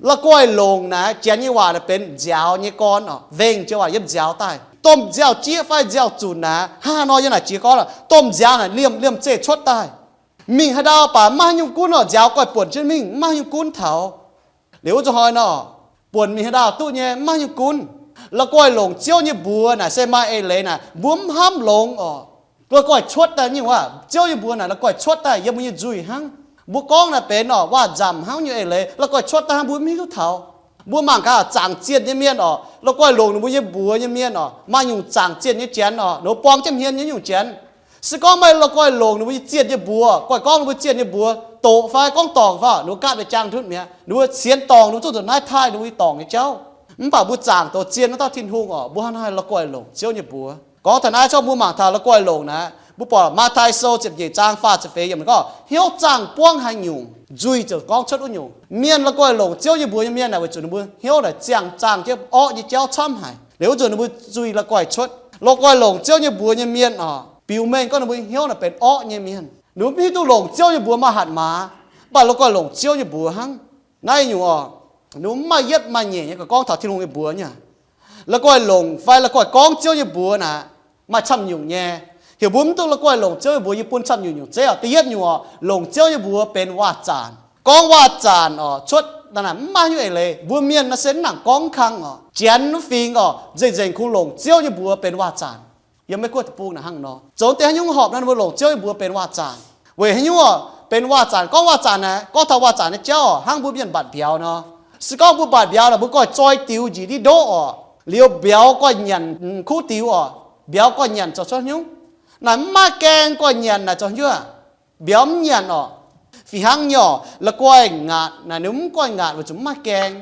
la'guaih longc naaic janx nyei waac naaic benx nziaaux nyei gorn oc. Vengh joux waac yiem nziaaux daaih. Domh nziaaux jieqv fai nziaaux zunc naaic hnangv haaix nor yiem naaic jiez gorn oc, domh nziaaux naaic liemh liemh zeih cuotv daaih. Mingh haaix ndau baac maiv haaix nyungc gunv oc, nziaaux guaih buonc jienv mingh, maiv haaix nyungc gunv taux. Liuz wuov zuqc hnoi nor, buonc mingh haaix ndau duqv nyei, maiv haaix nyungc gunv. La'guaih longc Ziouv nyei mbuox naaic se maaih eix leiz naaic mbuo mv hnamv longx oc. La'guaih cuotv daaih nyungc waac, Ziouv nyei mbuox naaic la'guaih cuotv daaih yiem mbuo nyei nzuih hnangv. Mbuo gorngv naaic benx oc, waac-nzamc hnangv nyungc eix leiz la'guaih cuotv daaih hnangv mbuo mv hiuv duqv taux. Mbuo mangc gaax zaangc zienh nyei mienh oc, la'guaih longc ninh mbuo nyei mbuox nyei mienh oc, maaih nyungc zaangc zienh nyei janx oc, ninh mbuo buang jienv hmien nyei nyungc janx. Se gorngv meih la'guaih longc ninh mbuo nyei zienh nyei mbuox, guaih gorngv ninh mbuo zienh nyei mbuox doqc fai gorngv dorngc fai, ninh mbuo gaatv mbiauz jaang ndutv mi'aqv. Ninh mbuo sienx dorngc ninh mbuo zungv zuqc naaiv taaih ninh mbuo nyei dorngc nyei jauv. Mv baac mbuo zaangc douz zienh wuov dauh Tin-Hungh oc, mbuo hnangv haaix la'guaih longc Ziouv nyei mbuox? Gorngv taux naaiv, se gorngv mbuo mangc taux la'guaih longc naaic, mbuo buatc Matv^tai Sou ziepc nyeic zaang faah ziepc feix yiemc gorngv, hnyouv zaangh buangv haaix nyungc, nzuih ziouc gorngv cuotv wuov nyungc. Mienh la'guaih longc Ziouv nyei mbuox nyei mienh naaic, weic zuqc ninh mbuo hnyouv naaic ziangh zaangh jienv orqv nyei jauv camv haic. Liuz wuov nzunc ninh mbuo nzuih la'guaih cuotv. La'guaih longc Ziouv nyei mbuox nyei mienh oc, biux mengh gorngv ninh mbuo hnyouv naaic benx orqv nyei mienh. Ninh mbuo mv hiuv duqv longc Ziouv nyei mbuox maaih hatc maaz, mv baac la'guaih longc Ziouv nyei mbuox hnangv. Naaiv nyungc oc, ninh mbuo mv maaih yietv maaih nyeic nyei gorngv taux Tin-Hungh nyei mbuox nyei. La'guaih longc fai la'guaih gorngv Ziouv nyei mbuox naaic, maaih camv nyungc nyei. Heuc mbuo mv dungx la'guaih longc Ziouv nyei mbuox, yie bun camv nyungc nyungc zeiv oc. Da'yietv nyungc oc, longc Ziouv nyei mbuox benx waac-zaanc. Gorngv waac-zaanc oc, cuotv naaic mv maaih haaix nyungc eix leiz. Mbuo mienh naaiv se mv nangc gorngv kang oc. Janx wuov fingx oc, nzengc-nzengc kungx longc Ziouv nyei mbuox benx waac-zaanc. Yiem Meiv Guoqv deic-bung naaic hnangv nor. Zoux deix haaix nyungc horpc nor, ninh mbuo longc Ziouv nyei mbuox benx waac-zaanc. Weic haaix nyungc oc, benx waac-zaanc? Gorngv waac-zaanc naaic, gorngv taux waac-zaanc nyei jauv oc, hnangv mbuo mienh mbatc mbiauz nor. Se gorngv mbuo mbatc mbiauz naaic, mbuo goiv zoi diux njiec diqv ndoqv oc, liuz mbiauz goiv nyanc kuv diux oc, mbiauz goiv nyanc zoux cuotv haaix nyungc? Naaic mv maaih gaeng goiv nyanc naaic zoux haaix nyungc? Mbiauz mv nyanc oc. Fih hnangv nyei oc, la'guaih ngaatc naaic ninh mv goiv ngaatc weic zuqc mv maaih gaeng,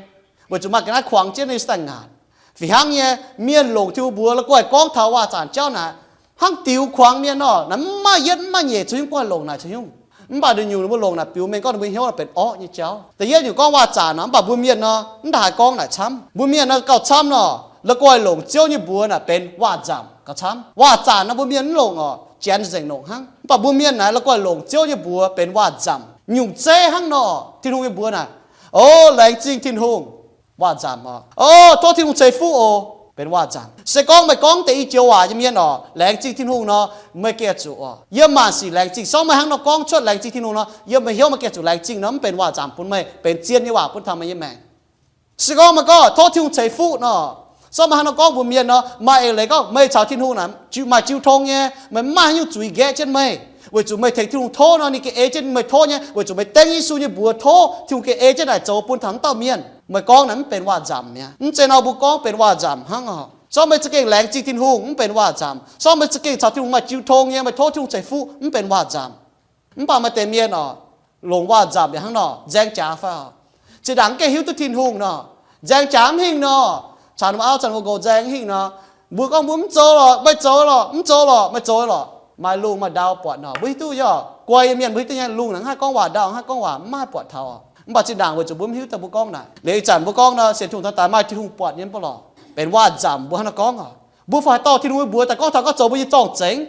weic zuqc maaih ga'naaiv kuangx jienv ninh se daaih ngaatc. Fih hnangv nyei, mienh longc Tin-Hungh mbuox la'guaih gorngv taux waac-zaanc jauv naaic, hnangv diux kuangx mienh nor, naaic mv maaih yietv mv maaih nyeic zoux haaix nyungc goiv longc naaic zoux haaix nyungc. Mv baac ninh nyungc ninh mbuo longc naaic biux mengh gorngv ninh mbuo hnyouv naaic benx orqv nyei jauv. Da'yietv nyungc gorngv waac-zaanc nor, mv baac mbuo mienh nor, mv daaih haih gorngv naaic camv. Mbuo mienh nor gauh camv nor, la'guaih longc Ziouv nyei mbuox naaic benx waac-nzamc gauh camv. Waac-zaanc nor mbuo mienh mv longc oc, janx nzengc longc hnangv. Mv baac mbuo mienh naaic la'guaih longc Ziouv nyei mbuox benx waac-nzamc. Nyungc zeiv hnangv nor, Tin-Hungh nyei mbuox naaic, O, laengz zingh Tin-Hungh, waac-nzamc oc. O, tov Tin-Hungh ceix fuqv oc, benx waac-nzamc. Se gorngv meih gorngv deix i joux waac nyei mienh oc, laengz zingh Tin-Hungh nor, meih gengh zuqc oc, yiem maanc sic laengz zingh. Se gorngv meih hnangv nor gorngv cuotv laengz zingh Tin-Hungh nor, yiem meih hnyouv meih gengh zuqc laengz zingh nor, mv benx waac-nzamc bun meih, benx zien nyei waac bun taux meih nyei maengc. Se gorngv meih gorngv tov Tin-Hungh ceix fuqv nor, se gorngv meih hnangv nor gorngv mbuox mienh nor, maaih eix leiz gorngv meih caux Tin-Hungh naaic maaih jiu tong nyei, meih mv maaih haaix nyungc zuiz nqaeqv jienv meih. Weic zuqc meih tengx Tin-Hungh tov nor, ninh gengh ei jienv meih tov nyei, weic zuqc meih dengv Yesu nyei mbuox tov, Tin-Hungh gengh ei jienv naaic zoux bun taux mv dauh mienh. Meih gorngv naaic mv benx waac-nzamc mi'aqv. Mv zeiz nor mbuo gorngv benx waac-nzamc hnangv oc. Sorng meih za'gengh laengz zingh Tin-Hungh mv benx waac-nzamc. Sorng meih za'gengh caux Tin-Hungh maaih jiu tong nyei, meih tov Tin-Hungh ceix fuqv mv benx waac-nzamc. Mv baac maaih deix mienh oc, longc waac-nzamc yaac hnangv nor, nzaeng jaax fai oc. Zinh ndaangc mv gengh hiuv duqv Tin-Hungh nor, nzaeng jaax mv hingh nor, caux norm auv caux norm nqox nzaeng mv hingh nor, mbuo gorngv mbuo mv zoux lorqc, meih zoux lorqc, mv zoux lorqc, meih zoux lorqc, maaih lungh maaih ndau buatc nor, mbuo hiuv duqv yaac guai nyei mienh mbuo hiuv duqv nyei, lungh naaic mv haih gorngv waac, ndau mv haih gorngv waac, mv maaih buatc taux oc. Mv baac zinh ndaangc weic zuqc mbuo mv hiuv daaih mbuo gorngv naaic. Liuz ih zanc mbuo gorngv nor, sienx Tin-Hungh taux daaih maaih Tin-Hungh buatc nyei mv baac lorqc, benx waac-nzamc mbuo hnangv nor gorngv oc. Mbuo fai haaix dauh Tin-Hungh nyei mbuox daaih gorngv taux gorngv zoux mbuo nyei zorng-zengx.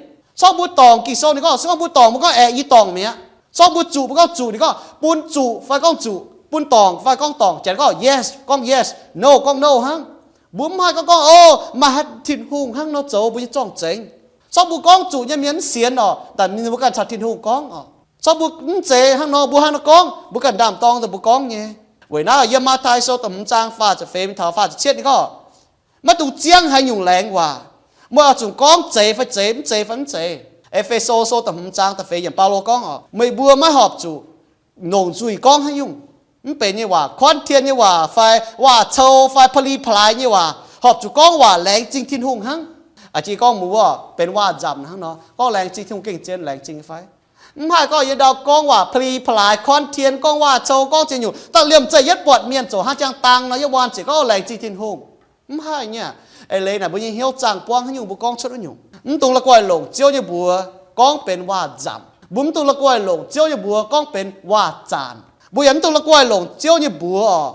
Sorng mbuo dorngc, Ging-Sou ninh gorngv, se gorngv mbuo dorngc mbuo gorngv aeqv, yie dorngc mi'aqv. Sorng mbuo zuqc mbuo gorngv zuqc, ninh gorngv bun zuqc fai gorngv zuqc, bun dorngc fai gorngv dorngc, janx gorngv yes gorngv yes, no gorngv no hnangv. Mbuo mv haih gorngv gorngv, o, maaih haaix Tin-Hungh hnangv nor zoux mbuo nyei zorng-zengx. Sorng mbuo gorngv zuqc nyei mienh mv sienx oc, daaih mbuo ganh caux Tin-Hungh gorngv oc. Sorng mbuo mv zeiz hnangv nor mbuo hnangv nor gorngv, mbuo ganh ndaam-dorng daaih mbuo gorngv nyei. Weic naaiv yiem Matv^taai Sou da'hmz zaang faah ziepc feix mingh taux faah ziepc cietv ninh gorngv, maiv dungx ziangv haaix nyungc laengz waac. Meih oix zuqc gorngv zeiz fai zeiz, mv zeiz fai mv zeiz. E^fe^so Sou da'hmz zaang da'feix yiemc Baulo gorngv oc, meih mbuo maiv horpc zuqc longc nzuih gorngv haaix nyungc. Mv benx nyei waac, kuanv tien nyei waac, fai waac-cou, fai pa'li pa'laaix nyei waac, horpc zuqc gorngv waac laengz zingh Tin-Hungh hnangv. Aa, jiex gorngv mbuo benx waac-nzamc hnangv nor, gorngv laengz zingh Tin-Hungh gengh zien laengz zingh fai? Mv haih gorngv yie ndau gorngv waac pa'li pa'laaix, kuanv tien, gorngv waac-cou, gorngv ziex nyungc, daaih liemh zeih yietv buatc mienh zoux hnangv jang dang nor, yietv waan ziec gorngv laengz zingh Tin-Hungh. Mv haih nyei. Eix leiz naaic mbuo nyei hnyouv zaangh buangv haaix nyungc mbuo gorngv cuotv wuov nyungc. Mv dungx la'guaih longc Ziouv nyei mbuox gorngv benx waac-nzamc. Mbuo mv dungx la'guaih longc Ziouv nyei mbuox gorngv benx waac-zaanc. Mbuo yaac mv dungx la'guaih longc Ziouv nyei mbuox oc.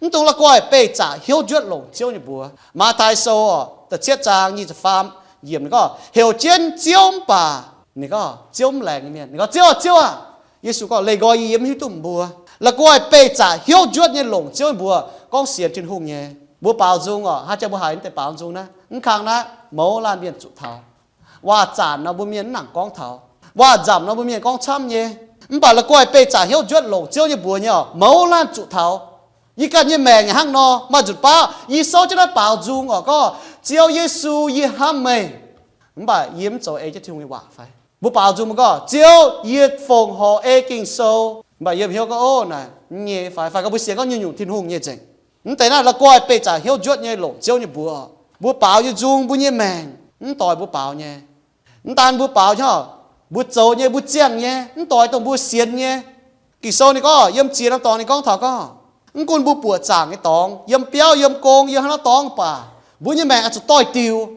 Mv dungx la'guaih beih zaqc hnyouv njuotv longc Ziouv nyei mbuox. Matv^taai Sou oc, da'cietv zaang nyic ziepc faam yiemc ninh gorngv, heuc jienv Ziouv mv baac, ninh gorngv Ziouv mv laengz nyei mienh, ninh gorngv, Ziouv aah! Ziouv aah! Yesu gorngv, leih nqoi yie, yie mv hiuv duqv meih mbuo. La'guaih beih zaqc hnyouv njuotv nyei longc Ziouv nyei mbuox gorngv sienx Tin-Hungh nyei. Mbuo baaux nzung oc, hnangv jang mbuo haiz naaiv deix baaux nzung naaiv, mv kang naaiv mouz laanh mienh zuqc taux. Waac-zaanc nor mbuo mienh mv nangc gorngv taux. Waac-nzamc nor mbuo mienh gorngv camv nyei. Mv baac la'guaih beih zaqc hnyouv njuotv longc Ziouv nyei mbuox nyei oc, mouz laanh zuqc taux. Yie ganh nyei maengc hnangv nor, maaih nzunc baav yie souv jienv naaiv baaux nzung oc, gorngv, Ziouv Yesu, yie hnamv meih, mv baac yie mv zoux ei jienv Tin-Hungh nyei waac fai? Mbuo baaux nzung mbuo gorngv, Ziouv, yie fongc horc ei Ging-Sou, mv baac yiem hnyouv gorngv, ov, naaic mv nyei fai? Fai gorngv mbuo sienx gorngv nyungc-nyungc Tin-Hungh nyei nzengc. Mv deix naaiv la'guaih beih zaqc hnyouv njuotv nyei longc Ziouv nyei mbuox. Mbuo baaux nyei nzung mbuo nyei maengc mv doix mbuo baaux nyei. Mv daan mbuo baaux nyei, mbuo zoux nyei, mbuo ziangh nyei, mv doix dongh mbuo sienx nyei. Ging-Sou ninh gorngv, yiem ziex norm dorngx ninh gorngv taux gorngv, mv gunv mbuo buoqc zaangc nyei dorngx, yiem biauv, yiem gong, yiem haaix norm dorngx baac, mbuo nyei maengc oix zuqc doix-diuc.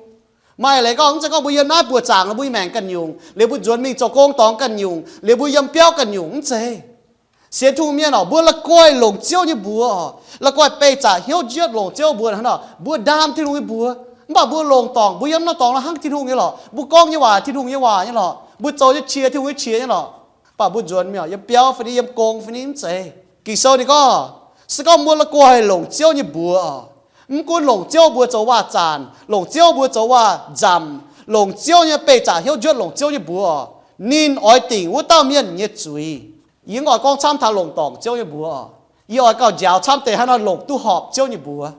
Maaih leiz gorngv, mv zeiz gorngv mbuo yiem naaiv buoqc zaangc nor mbuo nyei maengc ganh nyungc, liuz mbuo nzuonx mingh zoux gong dorngx ganh nyungc, liuz mbuo yiem biauv ganh nyungc, mv zeiz. Sienx Tin-Hungh mienh oc, mbuo la'guaih longc Ziouv nyei mbuox oc. La'guaih beih zaqc hnyouv njuotv longc Ziouv mbuox hnangv nor, mbuo ndaam Tin-Hungh nyei mbuox. Mv baac mbuo longc dorngc, mbuo yiem norm dorngx nor hnangv Tin-Hungh nyei lorqc. Mbuo gorngv nyei waac Tin-Hungh nyei waac nyei lorqc. Mbuo zoux nyei qiex Tin-Hungh nyei qiex nyei lorqc. Mv baac mbuo nzuonx mingh yiem biauv fai ni, yiem gong fai ni, mv zeiz. Ging-Sou ninh gorngv, se gorngv mbuo la'guaih longc Ziouv nyei mbuox oc, mv gunv longc Ziouv mbuox zoux waac-zaanc, longc Ziouv mbuox zoux waac-nzamc, longc Ziouv nyei, beih zaqc hnyouv njuotv longc Ziouv nyei mbuox oc, ninh oix dingc wuov dauh mienh nyei zuiz. Yie mv oix gorngv camv taux longc dorngc Ziouv nyei mbuox oc. Yie oix gauh njaaux camv deix haaix nor longc duqv horpc Ziouv nyei mbuox.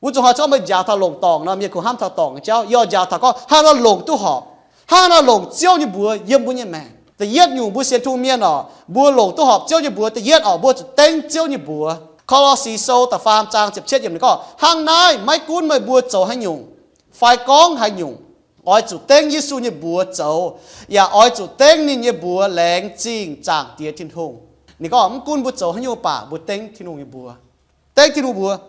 Wuov zuqc hnoi gorngv meih njaaux taux longc dorngc nor, mienh kungx hnamv taux dorngc nyei jauv. Yie oix njaaux taux gorngv haaix nor longc duqv horpc, haaix nor longc Ziouv nyei mbuox yiem mbuo nyei maengc. Da'yietv nyungc mbuo sienx Tin-Hungh mienh oc, mbuo longc duqv horpc Ziouv nyei mbuox. Da'yietv oc, mbuo zuqc dengv Ziouv nyei mbuox. Ko^lo^si Sou da'faam zaang ziepc cietv yiemc ninh gorngv, hnangv naaiv maiv gunv meih mbuo zoux haaix nyungc fai gorngv haaix nyungc, oix zuqc dengv Yesu nyei mbuox zoux, yaac oix zuqc dengv ninh nyei mbuox laengz zingh Zaangc Diex Tin-Hungh. Ninh gorngv mv gunv mbuo zoux haaix nyungc baac mbuo dengv Tin-Hungh nyei mbuox. Dengv Tin-Hungh mbuox,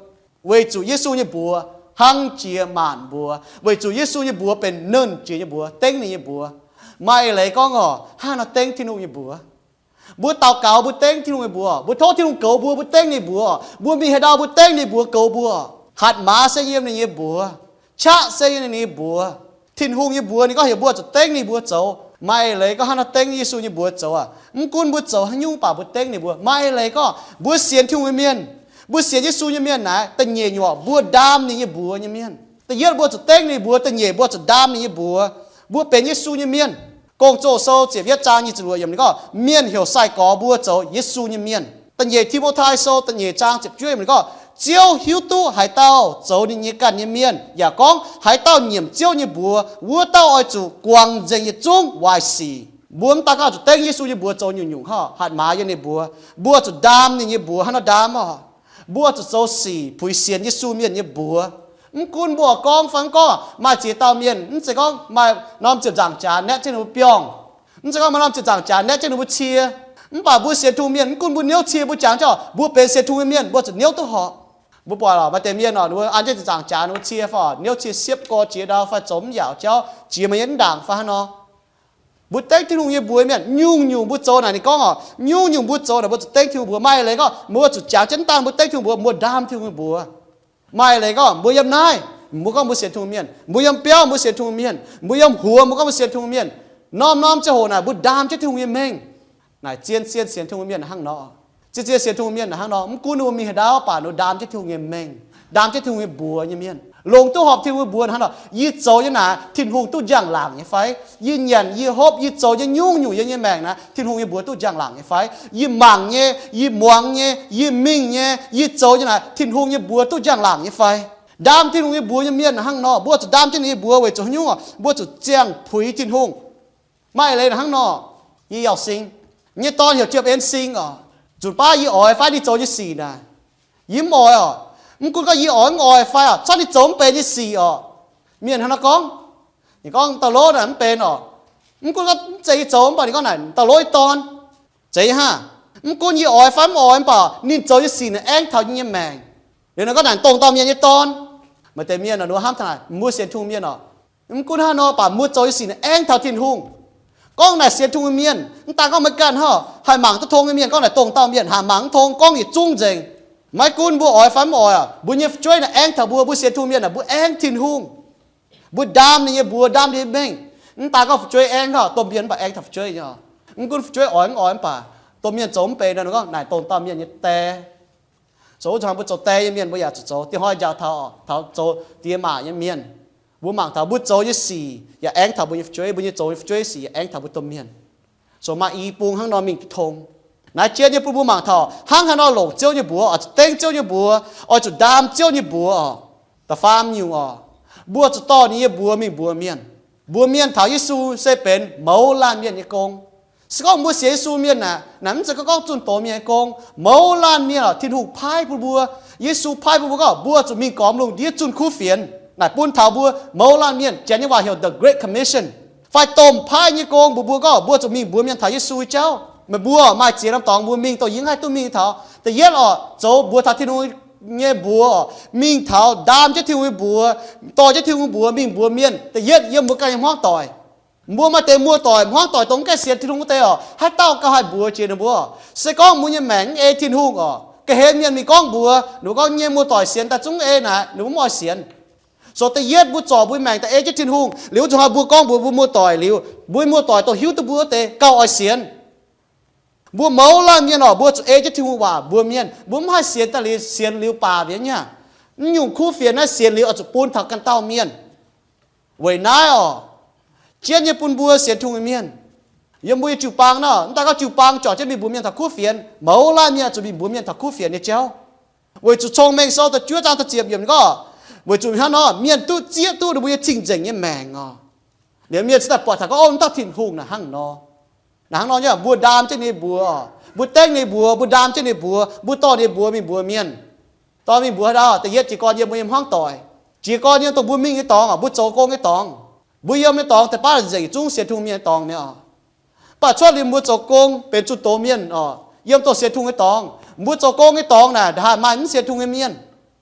weic zuqc Yesu nyei mbuox hnangv jiex maanc mbuox, weic zuqc Yesu nyei mbuox benx nernh jiex nyei mbuox, dengv ninh nyei mbuox. Maaih eix leiz gorngv oc, hnangv nor dengv Tin-Hungh nyei mbuox. Mbuo daux gaux mbuo dengv Tin-Hungh nyei mbuox, mbuo tov Tin-Hungh goux mbuo, mbuo dengv ninh mbuox. Mbuo mingh haaix ndau mbuo dengv ninh mbuox goux mbuo. Hatc maaz se yiem ninh nyei mbuox, qaqv se yiem ninh nyei mbuox. Tin-Hungh nyei mbuox ninh gorngv heuc mbuo zuqc dengv ninh mbuox zoux. Maaih eix leiz gorngv hnangv nor dengv Yesu nyei mbuox zoux aac, mv gunv mbuo zoux haaix nyungc baac mbuo dengv ninh mbuox. Maaih eix leiz gorngv mbuo sienx Tin-Hungh nyei mienh, mbuo sienx Yesu nyei mienh naaic, da'nyeic nyungc mbuo ndaam ninh nyei mbuox nyei mienh. Da'yietv mbuo zuqc dengv ninh mbuox, da'nyeic mbuo zuqc ndaam ninh nyei mbuox. Mbuo benx Yesu nyei mienh. Gong-Zoh Sou ziepc yietv zaang nyic ziepc luoqc yiemc ninh gorngv, mienh heuc sai-gorx mbuo zoux Yesu nyei mienh. Da'nyeic Ti^mo^tai Sou da'nyeic zaang ziepc juov yiemc ninh gorngv, Ziouv hiuv duqv haaix dauh zoux ninh nyei ganh nyei mienh, yaac gorngv haaix dauh nyiemc Ziouv nyei mbuox, wuov dauh oix zuqc guangc nzengc yietc zungv waaic sic. Mbuo mv daan gorngv zuqc dengv Yesu nyei mbuox zoux nyungc-nyungc, hatc maaz yiem ninh mbuox. Mbuo zuqc ndaam ninh nyei mbuox hnangv nor ndaam oc. Mbuo zuqc zoux sic puix sienx Yesu mienh nyei mbuox. Mv gunv mbuo oix gorngv fai mv gorngv, maaih ziex dauh mienh, mv zeiz gorngv maaih norm ziepc nzaangc jaax naetv jienv ninh mbuo biorngh, mv zeiz gorngv maaih norm ziepc nzaangc jaax naetv jienv ninh mbuo cie. Mv baac mbuo sienx Tin-Hungh mienh, mv gunv mbuo niouv cie, mbuo jangx jauv mbuo benx sienx Tin-Hungh nyei mienh, mbuo zuqc niouv duqv horpc. Mbuo buatc lorqc, maaih deix mienh oc, ninh mbuo an jienv ziepc nzaangc jaax ninh mbuo cie fai niouv cie siepv gorx jiex ndau fai zoux mv yaauc jauv, jiex maaih nyei mv ndaangc fai hnangv nor. Mbuo dengv Tin-Hungh nyei mbuox mienh, nyungc-nyungc mbuo zoux naaic ninh gorngv oc, nyungc-nyungc mbuo zoux naaic mbuo zuqc dengv Tin-Hungh mbuox. Maaih leiz gorngv mbuo zuqc jangx jienv mv daan mbuo dengv Tin-Hungh mbuox, mbuo ndaam Tin-Hungh nyei mbuox. Maaih leiz gorngv mbuo yiem naaiv, mbuo gorngv mbuo sienx Tin-Hungh mienh, mbuo yiem biauv mbuo sienx Tin-Hungh mienh, mbuo yiem huox mbuo gorngv mbuo sienx Tin-Hungh mienh. Norm-norm ziangh hoc naaic mbuo ndaam jienv Tin-Hungh nyei mengh. Naaic zien-zien sienx Tin-Hungh mienh hnangv nor. Zien-zien sienx Tin-Hungh mienh hnangv nor, mv gunv ninh mbuo mingh haaix ndau baac ninh mbuo ndaam jienv Tin-Hungh nyei mengh, ndaam jienv Tin-Hungh nyei mbuox nyei mienh. Longc duqv horpc Tin-Hungh nyei mbuox hnangv nor, yie zoux nyei naaic Tin-Hungh duqv njang-laangc nyei fai? Yie nyanc yie hopv, yie zoux nyei nyungc-nyungc yiem nyei maengc naaic Tin-Hungh nyei mbuox duqv njang-laangc nyei fai? Yie mangc nyei, yie muangx nyei, yie mingh nyei, yie zoux nyei naaic Tin-Hungh nyei mbuox duqv njang-laangc nyei fai? Ndaam Tin-Hungh nyei mbuox nyei mienh hnangv nor, mbuo zuqc ndaam jienv ninh nyei mbuox weic zuqc haaix nyungc oc? Mbuo zuqc ziangh puix Tin-Hungh. Maaih leiz hnangv nor, yie Yauh Sing nyei dorn heuc Jiem En Sing oc. Nzunc baav yie oix fai ninh zoux nyei sic naaic, yie mv oix oc. Mv gunv gorngv yie oix mv oix fai oc, cuotv ninh zoux mv benx nyei sic oc. Mienh hnangv nor gorngv, ninh gorngv dauh lov naaic mv benx oc. Mv gunv gorngv mv zeiz yie zoux mv baac ninh gorngv naaic dauh lov nyei dorn. Zeiz haav, mv gunv yie oix fai mv oix mv baac ninh zoux nyei sic naaic aengx taux yie nyei maengc. Liuz ninh gorngv naaic dongh dauh mienh nyei dorn. Maaih deix mienh ninh mbuo hnamv taux naaic mbuo sienx Tin-Hungh mienh oc, mv gunv hnangv nor baac mbuo zoux nyei sic naaic aengx taux Tin-Hungh. Gorngv naaic sienx Tin-Hungh mienh, mv daan gorngv maiv ganh hnangv, haih mangc duqv tong nyei mienh gorngv naaic dongh dauh mienh, haih mangc mv tong gorngv yietc zungv nzengc. Maiv gunv mbuo oix fai mv oix, mbuo nyei fu'jueiv naaic aengx taux mbuo, mbuo sienx Tin-Hungh mienh naaic mbuo aengx Tin-Hungh. Mbuo ndaam ninh nyei mbuox, ndaam ninh nyei mengh. Mv daan gorngv fu'jueiv aengx hnangv, domh mienh mv baac aengx taux fu'jueiv nyei oc. Mv gunv fu'jueiv oix mv oix mv baac domh mienh zoux mv benx nor, ninh gorngv naaic dongh dauh mienh nyei die. Zoux wuov zanc mbuo zoux die nyei mienh mbuo yaac zuqc zoux. Diev hnoi njaaux taux, taux zoux diex maac nyei mienh, mbuo mangc taux mbuo zoux nyei sic yaac aengx taux mbuo nyei fu'jueiv, mbuo nyei zoux nyei fu'jueiv sic yaac aengx taux mbuo domh mienh. Zoux maaih i bung hnangv nor mingh tong. Naaiv jien nyei bun mbuo mangc taux hnangv haaix nor longc Ziouv nyei mbuox, oix zuqc dengv Ziouv nyei mbuox, oix zuqc ndaam Ziouv nyei mbuox oc. Da'faam nyungc oc, mbuo zuqc dorh ninh nyei mbuox mingh mbuox mienh. Mbuox mienh taux Yesu se benx mouz laanh mienh nyei gong. Se gorngv mbuo sienx Yesu mienh naaic, naaic mv zeiz gorngv gorngv zunh doz mienh nyei gong. Mouz laanh mienh oc, Tin-Hungh paaiv bun mbuo. Yesu paaiv bun mbuo gorngv mbuo zuqc mingh gormx lungh ndiev zunh kuv fienx. Naaic bun taux mbuo mouz laanh mienh, Janx nyei waac heuc the Great Commission, fai domh paaiv nyei gong mbuox mbuo gorngv mbuo zuqc mingh mbuox mienh taux Yesu nyei jauv. Meih mbuo maaih ziex norm dorngx mbuo mingh dongh yie mv haih duqv mingh taux. Da'yietv oc, zoux mbuox taux Tin-Hungh nyei mbuox oc, mingh taux ndaam jienv Tin-Hungh nyei mbuox, dorh jienv Tin-Hungh mbuox mingh mbuox mienh. Da'yietv yiem mbuo ganh nyei hmuangv doic. Mbuo maaih deix muoz-doic hmuangv doic dongh mv gaengh sienx Tin-Hungh wuov deix oc, haaix dauh gauh haih mbuox jiex ninh mbuo oc? Se gorngv mbuo nyei maengc mv ei Tin-Hungh oc, ga'hlen mienh mingh gorngv mbuox ninh mbuo gorngv, nyei muoz-doic sienx daaih zungv mv ei naaic, ninh mbuo mv oix sienx. So da'yietv mbuo zorc mbuo nyei maengc daaih ei jienv Tin-Hungh liuz, zuqc hnoi mbuo gorngv mbuox mbuo muoz-doic liuz, mbuo nyei muoz-doic dongh hiuv duqv mbuo wuov deix gauh oix sienx. Mbuo mouz laanh mienh oc, mbuo zuqc ei jienv Tin-Hungh waac mbuox mienh. Mbuo mv haih sienx daaih liuz, sienx liuz baac mienh nyei aqv. Mv nyungc kuv fienx naaiv sienx liuz oix zuqc bun taux ganh dauh mienh. Weic naaiv oc, jienv nyei bun mbuo sienx Tin-Hungh nyei mienh, yiem mbuo nyei jiu-baang nor, mv daan gorngv jiu-baang juangc jienv mingh mbuox mienh taux kuv fienx, mouz laanh mienh zuqc mingh mbuox mienh taux kuv fienx nyei jauv. Weic zuqc Cong-Mengh Sou da'juov zaang da'ziepc yiemc gorngv, weic zuqc hnangv nor mienh duqv zieqv duqv ninh mbuo nyei cing-nzengc nyei maengc oc. Liuz mienh cingx daaih buatc taux gorngv, ov, mv dauh Tin-Hungh naaic hnangv nor. Naaic hnangv nor nyei, mbuo ndaam jienv ninh mbuox, mbuo dengv ninh mbuox, mbuo ndaam jienv ninh mbuox, mbuo dorh ninh mbuox mingh mbuox mienh. Dorh mingh mbuox haaix ndau? Da'yietv jiez gorn yiem mbuo nyei hmuangv doic. Jiez gorn yiem dongh mbuo mingh nyei dorngx oc, mbuo zoux gong nyei dorngx. Mbuo yiem nyei dorngx deix baav nzengc zungv sienx Tin-Hungh mienh nyei dorngx mi'aqv oc. Mv baac cuotv liuz mbuo zoux gong benx zunh doz mienh oc, yiem dongh sienx Tin-Hungh nyei dorngx. Mbuo zoux gong nyei dorngx naaic ndongc haaix maaih mv sienx Tin-Hungh nyei mienh.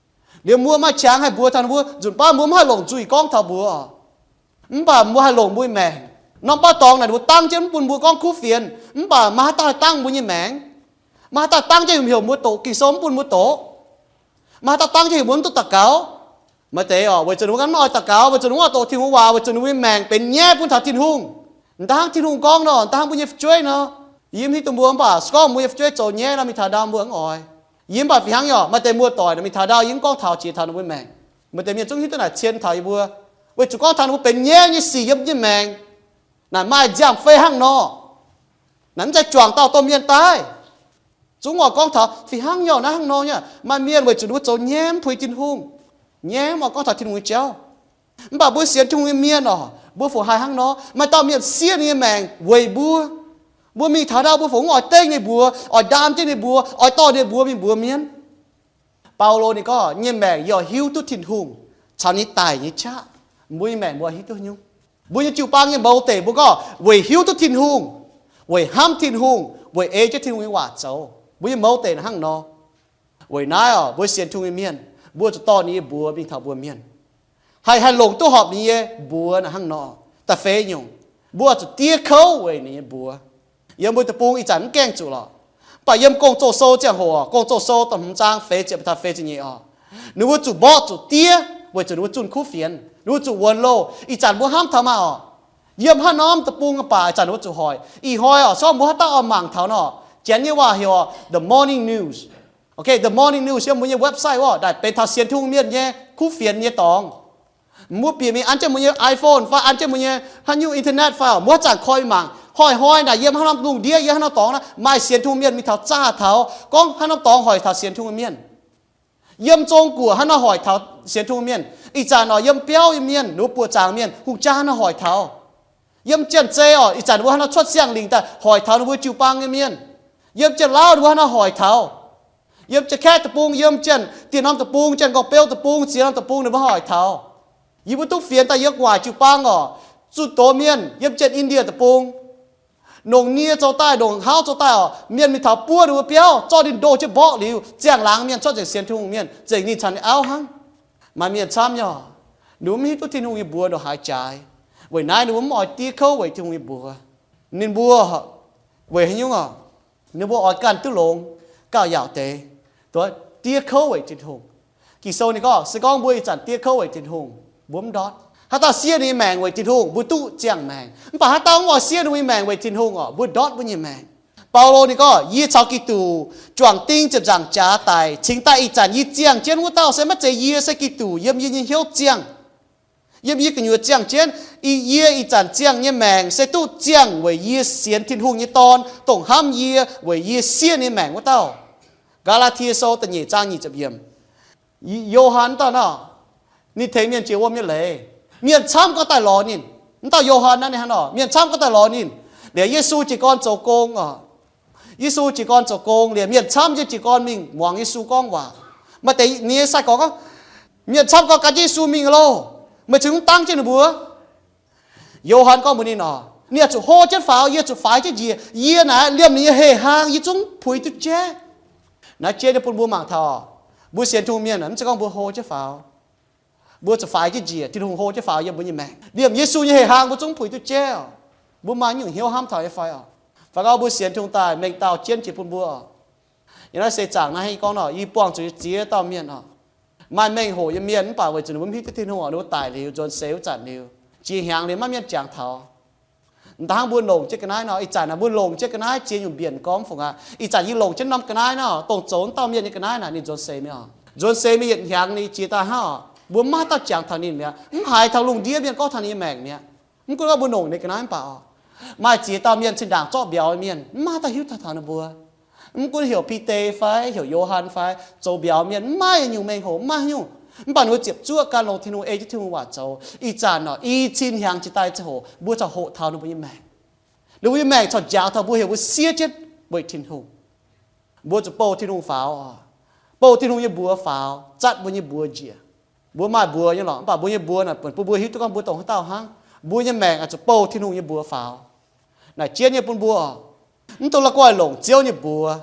Liuz mbuo maaih qangx haih mbuox taux ninh mbuo, nzunc baav mbuo mv haih longc nzuih gorngv taux mbuox oc. Mv baac mbuo haih longc mbuo nyei maengc. Norm baav dorngx naaic ninh mbuo dangv jienv mv bun mbuo gorngv kuv fienx, mv baac maaih haaix dauh haih dangv mbuo nyei maengc? Maaih haaix dauh dangv jienv heuc mbuo doqc Ging-Sou mv bun mbuo doqc? Maaih haaix dauh dangv jienv heuc mbuo mv duqv daux gaux? Maaih deix oc, weic zuqc ninh mbuo ganh mv oix daux gaux, weic zuqc ninh mbuo mv oix doqc Tin-Hungh waac, weic zuqc ninh mbuo nyei maengc benx nyaiv bun taux Tin-Hungh. M'dangv Tin-Hungh gorngv nor, m'dangv mbuo nyei fu'jueiv nor, yie mv hiuv duqv mbuo, mv baac se gorngv mbuo nyei fu'jueiv zoux nyaiv nor mingh taux ndau mbuo mv oix. Yie mv baac fih hnangv nyei oc, maaih deix muoz-doic naaic mingh taux ndau yie mv gorngv taux jiex taux ninh mbuo maengc. Maaih deix mienh zungv hiuv duqv naaic cien taux yie mbuo, weic zuqc gorngv taux ninh mbuo benx nyaiv nyei sic yiem nyei maengc. Naaic maaih nziaamv-fei hnangv nor. Naaic mv zeiz juangc dauh domh mienh daaih. Zungv oix gorngv taux fih hnangv nyei oc, naaiv hnangv nor nyei. Maaih mienh weic zuqc ninh mbuo zoux nyaiv mv puix Tin-Hungh, nyaiv mv oix gorngv taux Tin-Hungh nyei jauv. Mv baac mbuo sienx Tin-Hungh nyei mienh oc, mbuo fungc haih hnangv nor? Maaih dauh mienh siev ninh nyei maengc weic mbuo. Mbuo mingh taux ndau mbuo fungc mv oix dengv ninh mbuox, oix ndaam jienv ninh mbuox, oix dorh ninh mbuox mingh mbuox mienv. Baulo ninh gorngv, nyei maengc yie oix hiuv duqv Tin-Hungh caux ninh daic nyei qaqv. Mbuo nyei maengc mbuo hiuv duqv nyungc. Mbuo nyei jiu-baang nyei mouz deic mbuo gorngv weic hiuv duqv Tin-Hungh, weic hnamv Tin-Hungh, weic ei jienv Tin-Hungh nyei waac zoux. Mbuo nyei mouz deic hnangv nor. Weic naaiv oc, mbuo sienx Tin-Hungh nyei mienh, mbuo zuqc dorh ninh nyei mbuox mingh taux mbuo mienh. Haih, haih longc duqv horpc ninh nyei mbuox naaic hnangv nor. Da'feix nyungc, mbuo zuqc diev kouv weic ninh nyei mbuox. Yiem mbuo deic-bung ih zanc mv gaengh zuqc lorqc. Mv baac yiem Gong-Zoh Sou ziangh hoc, Gong-Zoh Sou da'hmz zaang feix ziepc taux feix ziepc nyeic oc, ninh mbuo zuqc mborqv zuqc diev weic zuqc ninh mbuo zunh kuv fienx, ninh mbuo zuqc wuonx loh. Ih zanc mbuo hnamv taux maah oc, yiem haaix norm deic-bung baac ih zanc ninh mbuo zuqc hoic. Ih hnoi oc, se gorngv mbuo haaix dauh oix mangc taux nor, Janx nyei waac heuc The Morning News. Ok, The Morning News yiem mbuo nyei website wuov, naaic benx taux sienx Tin-Hungh mienh nyei kuv fienx nyei dorngx. Mbuo bieqc mingh an jienv mbuo nyei iPhone fai an jienv mbuo nyei haaix nyungc internet fai oc, mbuo haaix zanc koi mingh mangc, hnoi-hnoi naaic yiem haaix norm lungh ndiev, yiem haaix norm dorngx naaic maaih sienx Tin-Hungh mienh mingh taux zaah taux gorngv haaix norm dorngx hoic taux sienx Tin-Hungh mienh. Yiem Zong-Guoqv haaix nor hoic taux sienx Tin-Hungh mienh. Ih zanc oc, yiem biauv nyei mienh, ninh mbuo buoqc zaangc mienh hungh jaa haaix nor hoic taux. Yiem Janx-Zei oc, ih zanc ninh mbuo haaix nor cuotv siang-lingc daaih hoic taux ninh mbuo jiu-baang nyei mienh. Yiem Janx-Lauv ninh mbuo haaix nor hoic taux. Yiem Janx-Kaeqv deic-bung, yiem Janx-Diex Norm deic-bung, Janx-Gorx-Beu deic-bung, Ziex Norm deic-bung ninh mbuo hoic taux. Yie mbuo duqv fienx daaih yiem gu'nguaaic jiu-baang oc, zunh doz mienh yiem Janx-Indie deic-bung. Longc nie zoux daaih, longc hauv zoux daaih oc, mienh mingh taux buov ninh mbuo biauv, zorqv ninh ndoh jienv mborqv liuz, ziangh laangz mienh cuotv nzengc sienx Tin-Hungh mienh, nzengc ninh caux ninh auv hnangv. Maaih mienh camv nyei oc, ninh mbuo mv hiuv duqv Tin-Hungh nyei mbuox ndongc haaix jaaix. Weic naaiv ninh mbuo mv oix diev kouv weic Tin-Hungh nyei mbuox. Ninh mbuo weic haaix nyungc oc? Ninh mbuo oix ganh duqv longx, gauh yaauc deix, diev kouv weic Tin-Hungh. Ging-Sou ninh gorngv, se gorngv mbuo ih zanc diev kouv weic Tin-Hungh, mbuo mv ndortv. Haaix dauh siev ninh nyei maengc weic Tin-Hungh, mbuo duqv ziangh maengc. Mv baac haaix dauh mv oix siev ninh nyei maengc weic Tin-Hungh oc, mbuo ndortv mbuo nyei maengc. Baulo ninh gorngv, yie caux Giduc juangc ding ziepc nzaangc jaax daic, cingx daaih ih zanc yie ziangh jienv wuov dauh se maiv zeiz yie, se Giduc yiem yie nyei hnyouv ziangh. Yiem yie gu'nyuoz ziangh jienv. Yie ih zanc ziangh nyei maengc se duqv ziangh weic yie sienx Tin-Hungh nyei Dorn, dongh hnamv yie weic yie siev ninh nyei maengc wuov dauh. Gaa^laa^tie Sou da'nyeic zaang nyic ziepc yiemc. Yo^han wuov dauh nor, ninh tengx mienh jiex wuom nyei leiz. Mienh camv gauh daaih lorz ninh. Wuov dauh Yo^han naaiv ninh hnangv nor, mienh camv gauh daaih lorz ninh. Liuz Yesu jiez gorn zoux gong oc. Yesu jiez gorn zoux gong liuz, mienh camv jienv jiez gorn mingh muangx Yesu gorngv waac. Maaih deix ninh nyei sai-gorx gorngv, mienh camv gauh gan jienv Yesu mingh loh, meih cingx mv dangv jienv ninh mbuo? Yo^han gorngv mbuox ninh oc, ninh oix zuqc hlo jienv faaux, yie zuqc faix jienv njiec. Yie naaic liemh ninh nyei heh hlaang yie zungv puix duqv jaiv. Naaiv jien nyei bun mbuo mangc taux, mbuo sienx Tin-Hungh mienh mv zeiz gorngv mbuo hlo jienv faaux. Mbuo zuqc faix jienv njiec, Tin-Hungh hlo jienv faaux yiem mbuo nyei maengc. Liemh Yesu nyei heh hlaang mbuo zungv puix duqv jaiv oc. Mbuo maaih nyungc hnyouv hnamv taux nyei fai oc? Fai gorngv mbuo sienx Tin-Hungh daaih, mengh dauh jienv jiex bun mbuo oc. Yiem naaiv seix zaangc naaiv, gorngv nor, yie buangh zuqc ziex dauh mienh oc. Maaih mengh hoc nyei mienh, mv baac weic zuqc ninh mbuo mv hiuv duqv Tin-Hungh oc, ninh mbuo daic liuz, nzuonx seix wuov zanc liuz, jiex hnyangx liuz maiv mienh jangx taux. Dangh mbuo longc jienv ga'naaiv nor, ih zanc naaic mbuo longc jienv ga'naaiv ziex nyungc mbienc gorngv fungc aqv. Ih zanc yie longc jienv norm ga'naaiv nor, dongh zoux wuov dauh mienh nyei ga'naaiv naaic, ninh nzuonx seix mi'aqv. Nzuonx seix mingh yietc hnyangx ninh jiex daaih hnangv oc, mbuo maiv dauh jangx taux ninh mi'aqv. Mv haiz taux lungh ndiev mienh gorngv taux ninh nyei maengc mi'aqv. Mv gunv gorngv mbuo longc ninh ga'naaiv mv baac oc, maaih ziex dauh mienh cin-ndaangc zorqv mbiauz mienh, mv maaih dauh hiuv taux taux ninh mbuo. Mv gunv heuc Bide fai, heuc Yo^han fai, zoux mbiauz mienh, mv maaih nyungc mengh hoc, mv maaih nyungc. Mv baac ninh mbuo ziepc zuoqv gan longx Tin-Hungh, ei jienv Tin-Hungh waac zoux. Ih zanc oc, i cin hnyangx jiex daaih ziangh hoc mbuo corc hoqc taux ninh mbuo nyei maengc. Ninh mbuo nyei maengc corc njaaux taux mbuo, heuc mbuo siev jienv weic Tin-Hungh. Mbuo zuqc bouh Tin-Hungh faaux oc, bouh Tin-Hungh nyei mbuox faaux, zatv mbuo nyei mbuox njiec. Mbuo maaih mbuox nyei lorqc, mv baac mbuo nyei mbuox naaic, bun mbuo hiuv duqv gorngv mbuo dongh haaix dauh hnangv. Mbuo nyei maengc oix zuqc bouh Tin-Hungh nyei mbuox faaux. Naaic jien nyei bun mbuo oc, mv dungx la'guaih longc Ziouv nyei mbuox.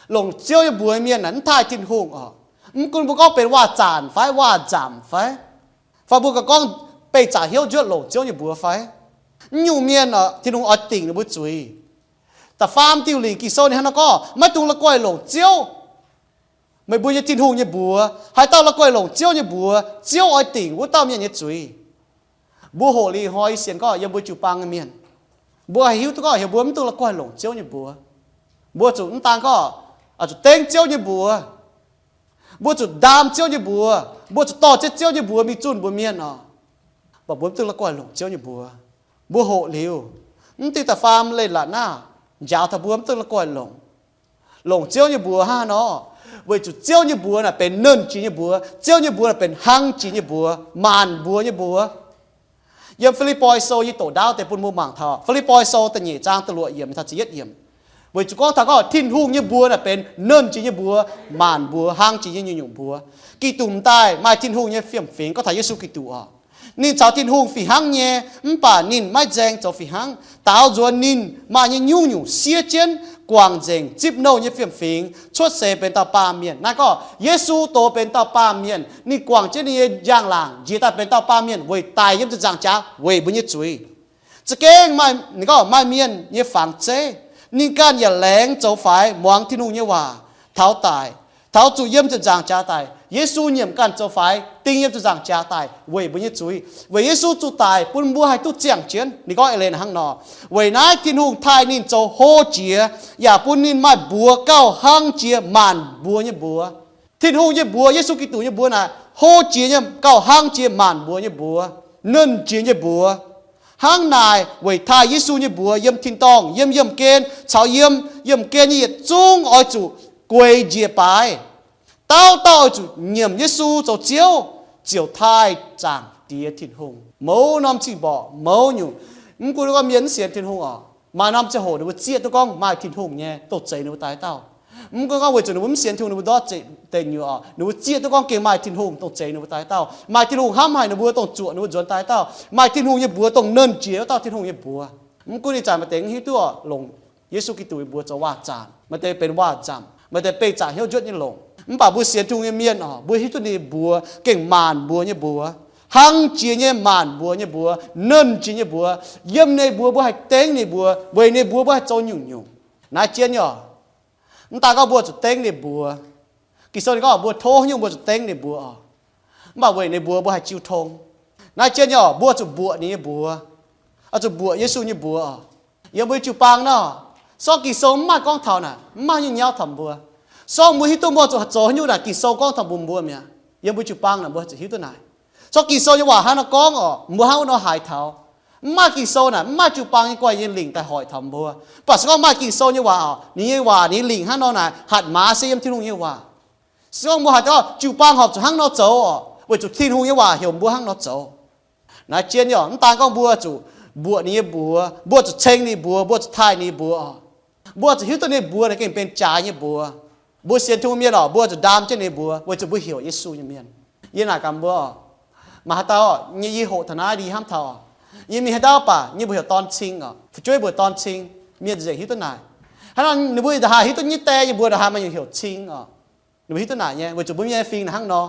Longc Ziouv nyei mbuox mienh naaic mv taaih Tin-Hungh oc. Mv gunv mbuo gorngv benx waac-zaanc fai waac-nzamc fai, fai mbuo gauh gorngv beih zaqc hnyouv nzuotv longc Ziouv nyei mbuox fai, mv nyungc mienh oc, Tin-Hungh oix dingc ninh mbuo zuiz. Da'faam diuh lingc Ging-Sou ninh hnangv naaiv gorngv, maiv dungx la'guaih longc Ziouv, meih mbuo nyei Tin-Hungh, nyei mbuox. Haaix dauh la'guaih longc Ziouv nyei mbuox, Ziouv oix dingc wuov dauh mienh nyei zuiz. Mbuo hoqc liuz hnoi, yie sienx gorngv yiem mbuo jiu-baang nyei mienh, mbuo haih hiuv duqv gorngv heuc mbuo mv dungx la'guaih longc Ziouv nyei mbuox. Mbuo zuqc mv daan gorngv, zuqc dengv Ziouv nyei mbuox. Mbuo zuqc ndaam Ziouv nyei mbuox. Mbuo zuqc dorh jienv Ziouv nyei mbuox mingh zunh mbuox mienh oc. Mv baac mbuo mv dungx la'guaih longc Ziouv nyei mbuox. Mbuo hoqc liuz, mv diuh da'faam leiz-latc naaiv njaaux taux mbuo mv dungx la'guaih longc. Longc Ziouv nyei mbuox hnangv haaix nor? Weic zuqc Ziouv nyei mbuox naaic benx nernh jiex nyei mbuox. Ziouv nyei mbuox naaic benx hnangv jiex nyei mbuox, maanc mbuox nyei mbuox. Yiem Fi^lipv^poi Sou yie doqc ndaauv deix bun mbuo mangc taux. Fi^lipv^poi Sou da'nyeic zaang da'luoqc yiemc taux ziepc yietv yiemc. Weic zuqc gorngv taux gorngv Tin-Hungh nyei mbuox naaic benx nernh jiex nyei mbuox, maanc mbuox, hnangv jiex nyei nyungc-nyungc mbuox. Giduc m'daaih maaih Tin-Hungh nyei fiem-fingx, gorngv taux Yesu Giduc oc. Ninh caux Tin-Hungh fih hnangv nyei, mv baac ninh maiv nzaeng zoux fih hnangv. Daaux nzuonx ninh maaih nyei nyungc-nyungc siev jienv, guangc nzengc zipv nouh nyei fiem-fingx, cuotv seix benx dauh baamh mienh. Naaiv gorngv Yesu doz benx dauh baamh mienh, ninh guangc jienv ninh nyei njang-laangc njiec daaih benx dauh baamh mienh weic daic yiem ziepc nzaangc jaax weic mbuo nyei zuiz. Za'gengh maaih, ninh gorngv maaih mienh nyei fangx zeiv, ninh ganh yaac laengz zoux faix muangx Tin-Hungh nyei waac taux daic, taux zuqc yiem ziepc nzaangc jaax daic. Yesu nyiemc ganh zoux faix ding yiem ziepc nzaangc jaax daic weic mbuo nyei zuiz. Weic Yesu zuqc daic bun mbuo haih duqv ziangh jienv. Ninh gorngv eix leiz hnangv nor, weic naaiv Tin-Hungh taaih ninh zoux hlo jiex, yaac bun ninh maaih mbuox gauh hnangv jiex maanc mbuox nyei mbuox. Tin-Hungh nyei mbuox, Yesu Giduc nyei mbuox naaic hlo jiex nyei, gauh hnangv jiex maanc mbuox nyei mbuox, nernh jiex nyei mbuox. Hnangv naaic weic taaih Yesu nyei mbuox yiem tin-dorngh, yiem yiemh gen, caux yiem yiemh gen nyei yietc zungv oix zuqc gueix njiec baaix. Dauh dauh oix zuqc nyiemc Yesu zoux Ziouv, ziouc taaih Zaangc Diex Tin-Hungh. Mouz norm zingh mborqc mouz nyungc, mv gunv gorngv mienh mv sienx Tin-Hungh oc, maaih norm ziangh hoc ninh mbuo zieqv duqv gorngv maaih Tin-Hungh nyei dongh zeiz ninh mbuo daaih dauh. Mv gunv gorngv weic zuqc ninh mbuo mv sienx Tin-Hungh, ninh mbuo ndortv deic nyuoqc oc, ninh mbuo zieqv duqv gorngv gengh maaih Tin-Hungh dongh zeiz ninh mbuo daaih dauh, maaih Tin-Hungh hnamv haic ninh mbuo, dongh zuoqc ninh mbuo nzuonx daaih dauh, maaih Tin-Hungh nyei mbuox dongh nernh jiex wuov dauh Tin-Hungh nyei mbuox. Mv gunv ih zanc maaih deix mv hiuv duqv oc, longc Yesu Giduc nyei mbuox zoux waac-zaanc, maaih deix benx waac-nzamc, maaih deix beih zaangc hnyouv njuotv nyei longc. Mv baac mbuo sienx Tin-Hungh nyei mienh oc, mbuo hiuv duqv ninh nyei mbuox gengh maanc mbuox nyei mbuox, hnangv jiex nyei maanc mbuox nyei mbuox, nernh jiex nyei mbuox. Yiem ninh mbuox mbuo haih dengv ninh mbuox, weic ninh mbuox mbuo haih zoux nyungc-nyungc. Naaiv jienv nyei oc, mv daan gorngv mbuo zuqc dengv ninh mbuox. Ging-Sou ninh gorngv mbuo tov nyungc mbuo zuqc dengv ninh mbuox oc, mv baac weic ninh mbuox mbuo haih jiu tong. Naaiv jienv nyei oc, mbuo zuqc mbuoqc ninh nyei mbuox, oix zuqc mbuoqc Yesu nyei mbuox oc. Yiem mbuo jiu-baang nor, sortv Ging-Sou mv maaih gorngv taux naaic, mv maaih nyungc nyauv taux mbuo. Sortv mbuo hiuv duqv mbuo zuqc zoux haaix nyungc naaic, Ging-Sou gorngv taux mbuo, mbuo mi'aqv. Yiem mbuo jiu-baang naaic mbuo zuqc hiuv duqv naaic. Sortv Ging-Sou nyei waac hnangv nor gorngv oc, mbuo hnangv wuov nor haiz taux. Mv maaih Ging-Sou naaic, mv maaih jiu-baang nyei guanh nyei lingc daaih hoic taux mbuo. Mv baac se gorngv maaih Ging-Sou nyei waac oc, ninh nyei waac, ninh nyei lingc hnangv nor naaic, hatc maaz se yiem Tin-Hungh nyei waac. Se gorngv mbuo haiz taux jiu-baang horpc zuqc hnangv nor zoux oc, weic zuqc Tin-Hungh nyei waac heuc mbuo hnangv nor zoux. Naaiv jienv nyei oc, mv daan gorngv mbuo zuqc mbuoqc ninh nyei mbuox, mbuo zuqc ceng ninh mbuox, mbuo zuqc taaih ninh mbuox oc, mbuo zuqc hiuv duqv ninh mbuox naaic gengh benx jaaix nyei mbuox. Mbuo sienx Tin-Hungh mienh oc, mbuo zuqc ndaam jienv ninh mbuox weic zuqc mbuo heuc Yesu nyei mienh. Yie naaic gaax mbuo oc, maaih haaix dauh nyei yie hoqc taux naaiv yie hnamv taux oc, yie mingh haaix dauh baac yie mbuo heuc dorn cing oc, fu'jueiv mbuo dorn cing. Mienh nzengc hiuv duqv naaic. Hnangv nor ninh mbuo ndongc haaix hiuv duqv nyei die nyei mbuox ndongc haaix maaih nyungc heuc cing oc. Ninh mbuo hiuv duqv naaic nyei weic zuqc mbuo mienh nyei fingx naaic hnangv nor.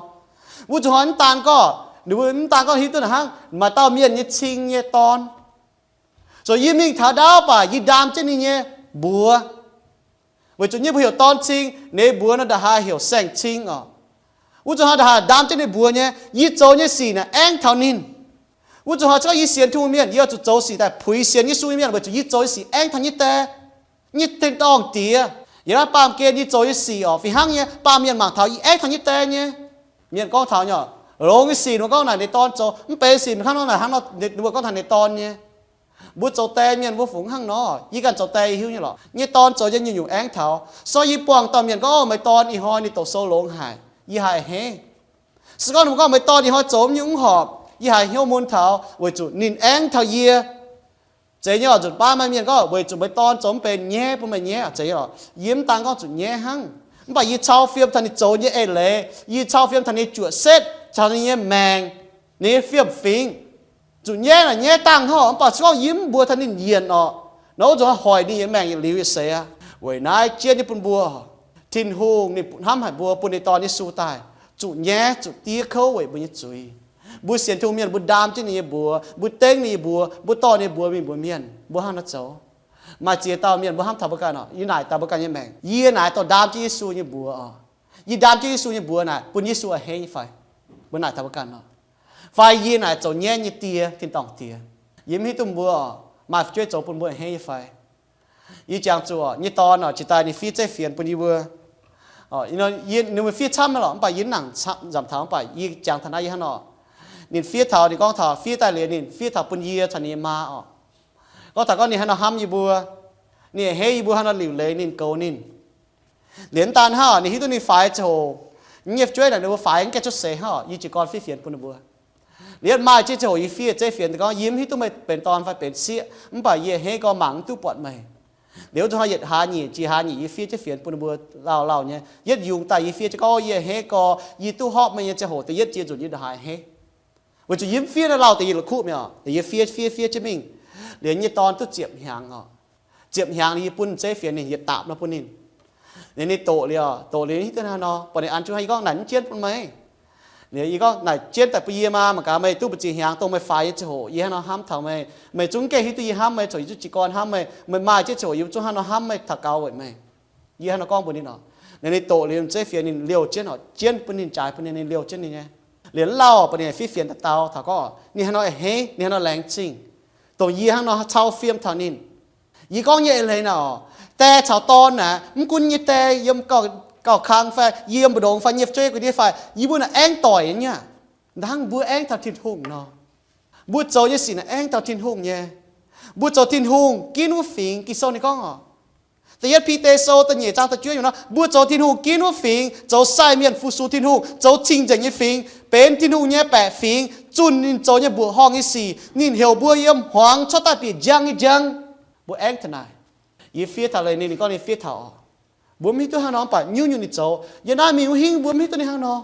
Wuov zuqc hnoi mv daan gorngv, ninh mbuo mv daan gorngv hiuv duqv naaic hnangv, maaih dauh mienh nyei cing nyei dorn. Zoux yie mingh taux ndaauv baac yie ndaam jienv ninh nyei mbuox. Weic zuqc yie mbuo heuc dorn cing, ninh mbuox nor ndongc haaix heuc saeng-cing oc. Wuov zuqc hnoi ndongc haaix ndaam jienv ninh mbuox nyei, yie zoux nyei sic naaic aengv taux ninh. Wuov zuqc hnoi se gorngv yie sienx Tin-Hungh mienh, yie oix zuqc zoux sic daaih puix sienx Yesu nyei mienh weic zuqc yie zoux nyei sic aengv taux nyei die, nyei tin-dorngh Diex. Yiem naaiv baamh gen yie zoux nyei sic oc, fih hnangv nyei baamh mienh mangc taux yie aengv taux nyei die nyei. Mienh gorngv taux nyei oc, longx nyei sic ninh mbuo gorngv naaic ninh dorn zoux, mv benx sic hnangv nor naaic hnangv nor ninh mbuo gorngv taux ninh dorn nyei. Mbuo zoux die mienh mbuo fungx hnangv nor, yie ganh zoux die yie hiuv nyei lorqc. Nyei dorn zoux nyei nyungc-nyungc aengv taux. Se gorngv yie buangh dauh mienh gorngv, Ov, meih dorn ih hnoi ninh doqc sou longx haic, yie haih a'hneiv. Se gorngv ninh mbuo gorngv, Meih dorn ih hnoi zoux nyungc mv horpc, yie haih hnyouv mun taux weic zuqc ninh aengv taux yie. Zeiz nyei oc, nzunc baav maaih mienh gorngv, Weic zuqc meih dorn zoux mv benx, nyaiv bun meih nyaiv oc. Zeiz nyei oc, yie mv daan gorngv zuqc nyaiv hnangv, mv baac yie cau fiem taux ninh zoux nyei eix leiz, yie cau fiem taux ninh nyei juoqc setv, taux ninh nyei maengc, ninh nyei fiem-fingx. Zuqc nyaiv naaic nyaiv dangh hnangv oc, mv baac se gorngv yie mv mbuox taux ninh yienc oc, nor wuov nzunc hoic ninh nyei maengc yietc liuz yietc seix aqv. Weic naaiv jienv nyei bun mbuo, Tin-Hungh ninh hnamv haic mbuo, bun ninh dorn Yesu daaih zuqc nyaiv zuqc diev kouv weic mbuo nyei zuiz. Mbuo sienx Tin-Hungh mienh mbuo ndaam jienv ninh nyei mbuox, mbuo dengv ninh nyei mbuox, mbuo dorh ninh nyei mbuox mingh mbuox mienh, mbuo hnangv naaiv zoux. Maaih ziex dauh mienh mbuo hnamv taux mbuo ganh oc, yie naaic daux mbuo ganh nyei maengc, yie naaic dorh ndaam jienv Yesu nyei mbuox oc. Yie ndaam jienv Yesu nyei mbuox naaic bun Yesu a'hneiv nyei fai? Mbuo naaic taux mbuo ganh oc. Fai yie naaic zoux nyaiv nyei die, tin-dorngh diex? Yie mv hiuv duqv mbuo oc, maaih fu'jueiv zoux bun mbuo a'hneiv nyei fai? Yie jangx zuqc nyei dorn oc, jiex daaih ninh fiev zeiv fienx bun yie mbuo. Ninh fiev camv lorqc, mv baac yie mv nangc nzamc taux, mv baac yie jangx taux naaiv yie hnangv nor. Ninh fiev taux, ninh gorngv taux fiev daaih liuz ninh fiev taux bun yie caux ninh nyei maa oc. Gorngv taux gorngv ninh haaix nor hnamv yie mbuo, ninh a'hneiv yie mbuo haaix nor liuc leiz ninh goux ninh. Liuz mv daan hnangv, ninh hiuv duqv ninh faix nyei ziangh hoc, nyei fu'jueiv naaic ninh mbuo faix mv gaengh cuotv seix hnangv, yie jiez gorn fiev fienx bun ninh mbuo. Liuz maaih nyei ziangh hoc yie fiev zeiv fienx daaih gorngv, yie mv hiuv duqv meih benx dorn fai benx sieqv, mv baac yie a'hneiv gorx mangc mv duqv buatc meih. Liuz wuov zanc hnoi yietc hlaax nyeic, jiex hlaax nyeic yie fiev jienv fienx bun ninh mbuo lauh lauh nyei. Yietv yungz daaih yie fiev jienv gorngv, yie a'hneiv gorx yie duqv horpc meih nyei ziangh hoc da'yietv jiex nzunc yie ndongc haaix a'hneiv. Weic zuqc yie mv fiev naaiv lauh deix yie la'kuqv mi'aqv, yie fiev fiev fiev jienv mingh. Liuz nyei dorn duqv ziepc hnyangx oc. Ziepc hnyangx yie bun zeiv fienx ninh, yie daapc nor bun ninh. Liuz ninh doqc liuz, doqc liuz hiuv duqv hnangv nor, buatc ninh an jienv, yie gorngv, naaic mv jienv bun meih. Liuz yie gorngv, naaic jienv daaih bun yie maah, mangc gaax meih duqv mbu'ziex hnyangx dongh meih faix nyei ziangh hoc yie hnangv nor hnamv taux meih, meih zungv mv gaengh hiuv duqv yie hnamv meih, corc yie zungv jiez gorn hnamv meih, meih maaih nyei ziangh hoc yie zungv hnangv nor hnamv meih, taux gaux weic meih. Yie hnangv nor gorngv mbuox ninh oc. Liuz ninh doqc liuz zeiv fienx ninh liouh jienv oc, jienv bun ninh, jaaix bun ninh, ninh liouh jienv ninh nyei. Liuz lauh buatc ninh fiev fienx daaih dau taux gorngv, ninh hnangv nor a'hneiv, ninh hnangv nor laengz zingh, dongh yie hnangv nor cau fiem taux ninh. Yie gorngv nyei eix leiz naaic oc, die caux dorn naaic, mv gunv nyei die yiem gauh kang fai yiem mbu'ndongx fai nyei fu'jueiv gu'ndiev fai, yie mbuo naaic aengx doic nyei aqv. Hnangv mbuo aengx taux Tin-Hungh nor, mbuo zoux nyei sic naaic aengx taux Tin-Hungh nyei. Mbuo zoux Tin-Hungh ginv wuov fingx. Ging-Sou ninh gorngv oc, da'yietv Bide Sou da'nyeic zaang da'juov yiemc nor, mbuo zoux Tin-Hungh ginv wuov fingx, zoux sai mienh fu-sux Tin-Hungh, zoux cing-nzengc nyei fingx, benx Tin-Hungh nyei baeqc fingx, zunh ninh zoux nyei mbuoqc horngh nyei sic. Ninh heuc mbuo yiem hmuangx cuotv daaih bieqc njang nyei njang. Mbuo aengx taux naaic. Yie fiev taux leiz ninh, ninh gorngv ninh fiev taux oc. Mbuo mv hiuv duqv hnangv nor, mv baac nyungc-nyungc ninh zoux. Yiem naaiv mingh wuov hingv mbuo mv hiuv duqv ninh hnangv nor.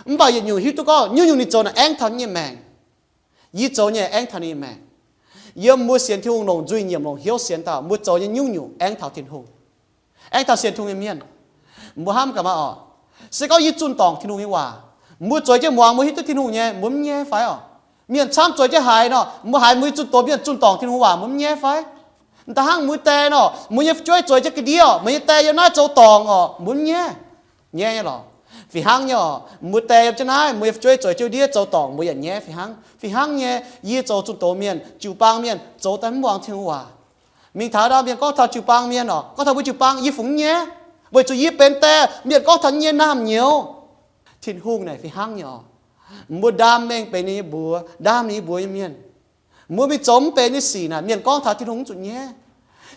Mv baac yietc nyungc hiuv duqv gorngv nyungc-nyungc ninh zoux naaic aengx taux ninh nyei maengc. Yie zoux nyei aengx taux ninh nyei maengc. Yiem mbuo sienx Tin-Hungh longc nzuih nyiemc longc hnyouv sienx dauh, mbuo zoux nyei nyungc-nyungc aengx taux Tin-Hungh, aengx taux sienx Tin-Hungh nyei mienh. Mbuo hnamv gaax maah oc. Se gorngv yie zunh dorngc Tin-Hungh nyei waac, mbuo zueiz jienv muangx, mbuo hiuv duqv Tin-Hungh nyei, mbuo mv nyaiv fai oc? Mienh camv zueiz jienv haaix nor, mbuo haaix mbuo zunh doz mienh zunh dorngc Tin-Hungh waac, mbuo mv nyaiv fai? Da'hnangv mbuo die nor, mbuo nyei fu'jueiv zueiz jienv ga'ndiev oc, mbuo nyei die yiem naaiv zoux dorngc oc, mbuo mv nyaiv. Nyaiv nyei lorqc. Fih hnangv nyei oc, mbuo die yiem jienv naaiv, mbuo nyei fu'jueiv zueiz jienv ndiev zoux dorngc, mbuo yaac nyaiv fih hnangv. Fih hnangv nyei, yie zoux zunh doz mienh, jiu-baang mienh zoux daaih mv muangx Tin-Hungh waac. Mingh taux ndau mienh gorngv taux jiu-baang mienh oc, gorngv taux mbuo jiu-baang, yie fungx mv nyaiv, weic zuqc yie benx die, mienh gorngv taux yie nyei naamh nyouz. Tin-Hungh naaic fih hnangv nyei oc. Mbuo ndaam mengh benx ninh nyei mbuox, ndaam ninh nyei mbuox nyei mienh. Mbuo mingh zoux mv benx nyei sic naaic, mienh gorngv taux Tin-Hungh mv zuqc nyaiv.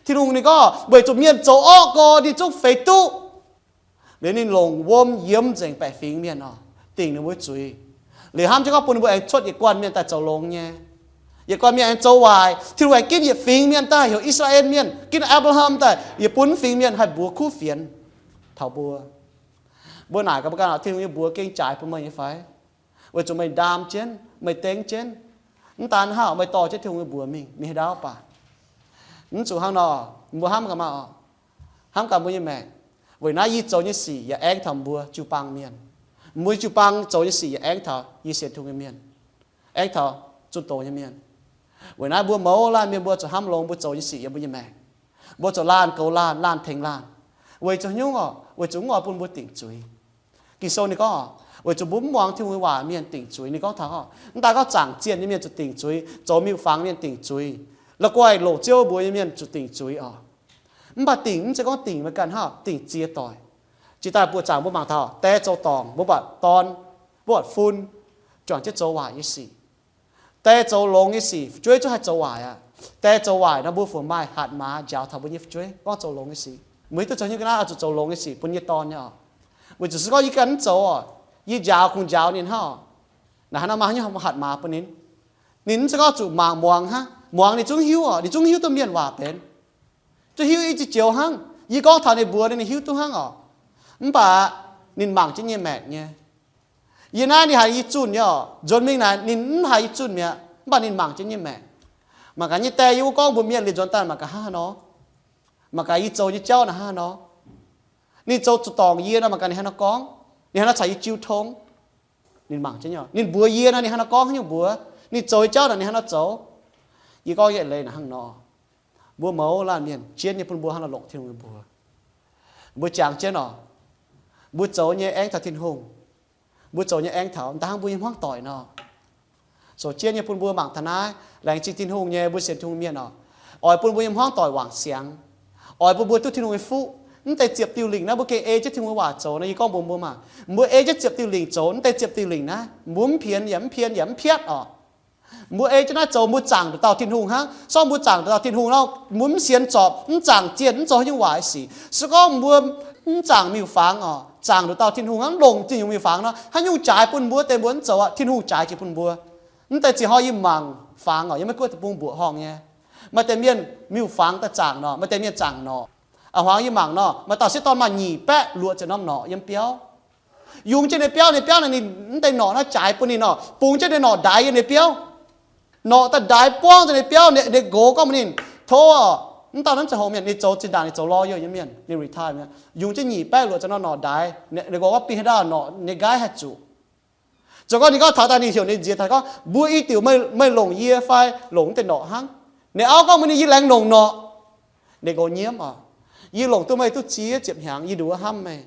Tin-Hungh ninh gorngv weic zuqc mienh zoux orqv gorx ninh zungv feix duqv. Liuz ninh longc wuom yiemx nzengc baeqc fingx mienh oc, dingc ninh mbuo zuiz. Liuz hnamv jienv gorngv bun ninh mbuo aengx cuotv yietc guanh mienh daaih zoux longx nyei. Yietc guanh mienh aengx zoux waaic, Tin-Hungh aengx ginv yietc fingx mienh daaih heuc I^saa^laa^en Mienh, ginv Apc^laa^ham daaih, yaac bun mv fingx mienh haih mbuox kuv fienx taux mbuo. Mbuo naaic gaax mbuo ganh, Tin-Hungh nyei mbuox gengh jaaix bun meih nyei fai? Weic zuqc meih ndaam jienv, meih dengv jienv. Mv daan hnangv, meih dorh jienv Tin-Hungh nyei mbuox mingh, mingh haaix ndau baac. Mv zuqc hnangv nor, mbuo hnamv gaax maah oc. Hnamv gaax mbuo nyei maengc. Weic naaiv yie zoux nyei sic yaac aengx taux mbuo jiu-baang mienh. Mbuo jiu-baang zoux nyei sic yaac aengx taux yie sienx Tin-Hungh nyei mienh, aengx taux zunh doz nyei mienh. Weic naaiv mbuo mouz laanh mienh mbuo zuqc hnamv longx mbuo zoux nyei sic yiem mbuo nyei maengc. Mbuo zuqc laanh goux laanh, laanh tengx laanh. Weic zuqc nyungc oc, weic zuqc mv oix bun mbuo dingc zuiz. Ging-Sou ninh gorngv, weic zuqc mbuo mv muangx Tin-Hungh nyei waac, mienh dingc zuiz. Ninh gorngv taux, mv daan gorngv zaangc zienh nyei mienh zuqc dingc zuiz, zoux miuc-fangx mienh dingc zuiz, la'guaih longc ziouv mbuox nyei mienh zuqc dingc zuiz oc. Mv baac dingc mv zeiz gorngv dingc meih ganh hnangv, dingc ziex doic. Jiex daaih buoqc zaangc mbuo mangc taux die zoux dorngc, mbuo buatc dorn, mbuo buatc fun, juangc jienv zoux waaic nyei sic. Die zoux longx nyei sic, fu'jueiv zungv haih zoux waaic aqv. Die zoux waaic nor, mbuo fungc maaih hatc maaz njaaux taux mbuo nyei fu'jueiv gorngv zoux longx nyei sic. Mbuo hiuv duqv zoux hnyouv ga'naaiv oix zuqc zoux longx nyei sic bun nyei dorn nyei oc. Weic zuqc se gorngv yie ganh mv zoux oc, yie njaaux kungx njaaux ninh hnangv oc. Naaic hnangv nor maaih haaix nyungc hatc maaz bun ninh? Ninh mv zeiz gorngv zuqc mangc muangx hnangv. Muangx ninh zungv hiuv oc, ninh zungv hiuv duqv mienh waac benx, zungv hiuv i ziex joux hnangv. Yie gorngv taux ninh mbuox ninh, ninh hiuv duqv hnangv oc. Mv baac ninh mangc jienv nyei maengc nyei. Yie naaiv ninh haiz yie zunh nyei oc. Nzuonx mingh naaic ninh mv haiz yie zunh mi'aqv, mv baac ninh mangc jienv nyei maengc. Mangc gaax nyei die yie wuov gorngv mbuox mienh liuz nzuonx daaih mangc gaax hnangv haaix nor. Mangc gaax yie zoux nyei jauv naaic hnangv haaix nor. Ninh zoux zuqc dorngc yie nor, mangc gaax ninh haaix nor gorngv. Ninh haaix nor caux yie jiu tong. Ninh mangc jienv nyei oc. Ninh mbuox yie nor, ninh haaix nor gorngv haaix nyungc mbuox. Ninh zoux nyei jauv naaic ninh haaix nor zoux. Yie gorngv nyei eix leiz naaic hnangv nor. Mbuo mouz laanh mienh jienv nyei bun mbuo hnangv nor longc Tin-Hungh nyei mbuox. Mbuo jangx jienv oc. Mbuo zoux nyei aengx taux Tin-Hungh. Mbuo zoux nyei aengx taux, da'hnangv mbuo nyei hmuangv doic nor. Zoux jienv nyei bun mbuo mangc taux naaiv, laengz zingh Tin-Hungh nyei, mbuo sienx Tin-Hungh mienh oc. Oix bun mbuo nyei hmuangv doic wangc siangx. Oix bun mbuo duqv Tin-Hungh nyei fuqv. Mv deix ziepc diuh lingc naaiv mbuo gengh ei jienv Tin-Hungh nyei waac zoux nor, yie gorngv mbuox mbuo maah, mbuo ei jienv ziepc diuh lingc zoux, mv deix ziepc diuh lingc naaiv mbuo mv pienx yaac mv pien yaac mv piatv oc. Mbuo ei jienv naaiv zoux, mbuo zaangc nduqc dauh Tin-Hungh hnangv. Se gorngv mbuo zaangc nduqc dauh Tin-Hungh nor, mbuo mv sienx zorpc, mv zaangc zienh, mv zoux haaix nyungc waaic sic. Se gorngv mbuo Mv zaangc miuc-fangx oc, zaangc nduqc dauh Tin-Hungh hnangv, longc ziex nyungc miuc-fangx nor, haaix nyungc jaaix bun mbuo deix mbuo mv zoux aqv. Tin-Hungh jaaix jiex bun mbuo. Mv deix ziex hnoi yie mangc fangx oc, yiem Meiv Guoqv deic-bung mbuoqc horngh nyei, maaih deix mienh miuc-fangx daaih zaangc nor, maaih deix mienh zaangc norqc. A'hmuangx yie mangc nor, maaih dauh sieqv dorn maaih nyic baeqv luoqc ziepc norm norqc yiem biauv. Yungz jienv ninh biauv, ninh biauv naaic ninh mv deix norqc naaiv jaaix bun ninh nor, bungx jienv ninh norqc ndaix yiem ninh biauv. Norqc daaih ndaix buangv daaih ninh biauv, ninh nqox gorngv mbuox ninh, tov oc, mv dauh naaiv ziangh hoc mienh, ninh zoux zinh ndaangc ninh zoux lawyer nyei mienh, ninh retire mienh, yungz jienv nyic baeqv luoqc ziepc norm norqc ndaix. Ninh nqox gorngv, bingh haaix dauh norqc nyei nqaiv haih zuqc? Zoux gorngv ninh gorngv taux daaih ninh heuc ninh nziex taux gorngv, mbuo i diuc meih longc yie fai longc mv deix norqc hnangv? Ninh auv gorngv mbuox ninh, yie laengz longc norqc. Ninh nqox nyiemv oc, yie longc duqv meih duqv ziex ziepc hnyangx, yie nduqc wuov hnamv meih.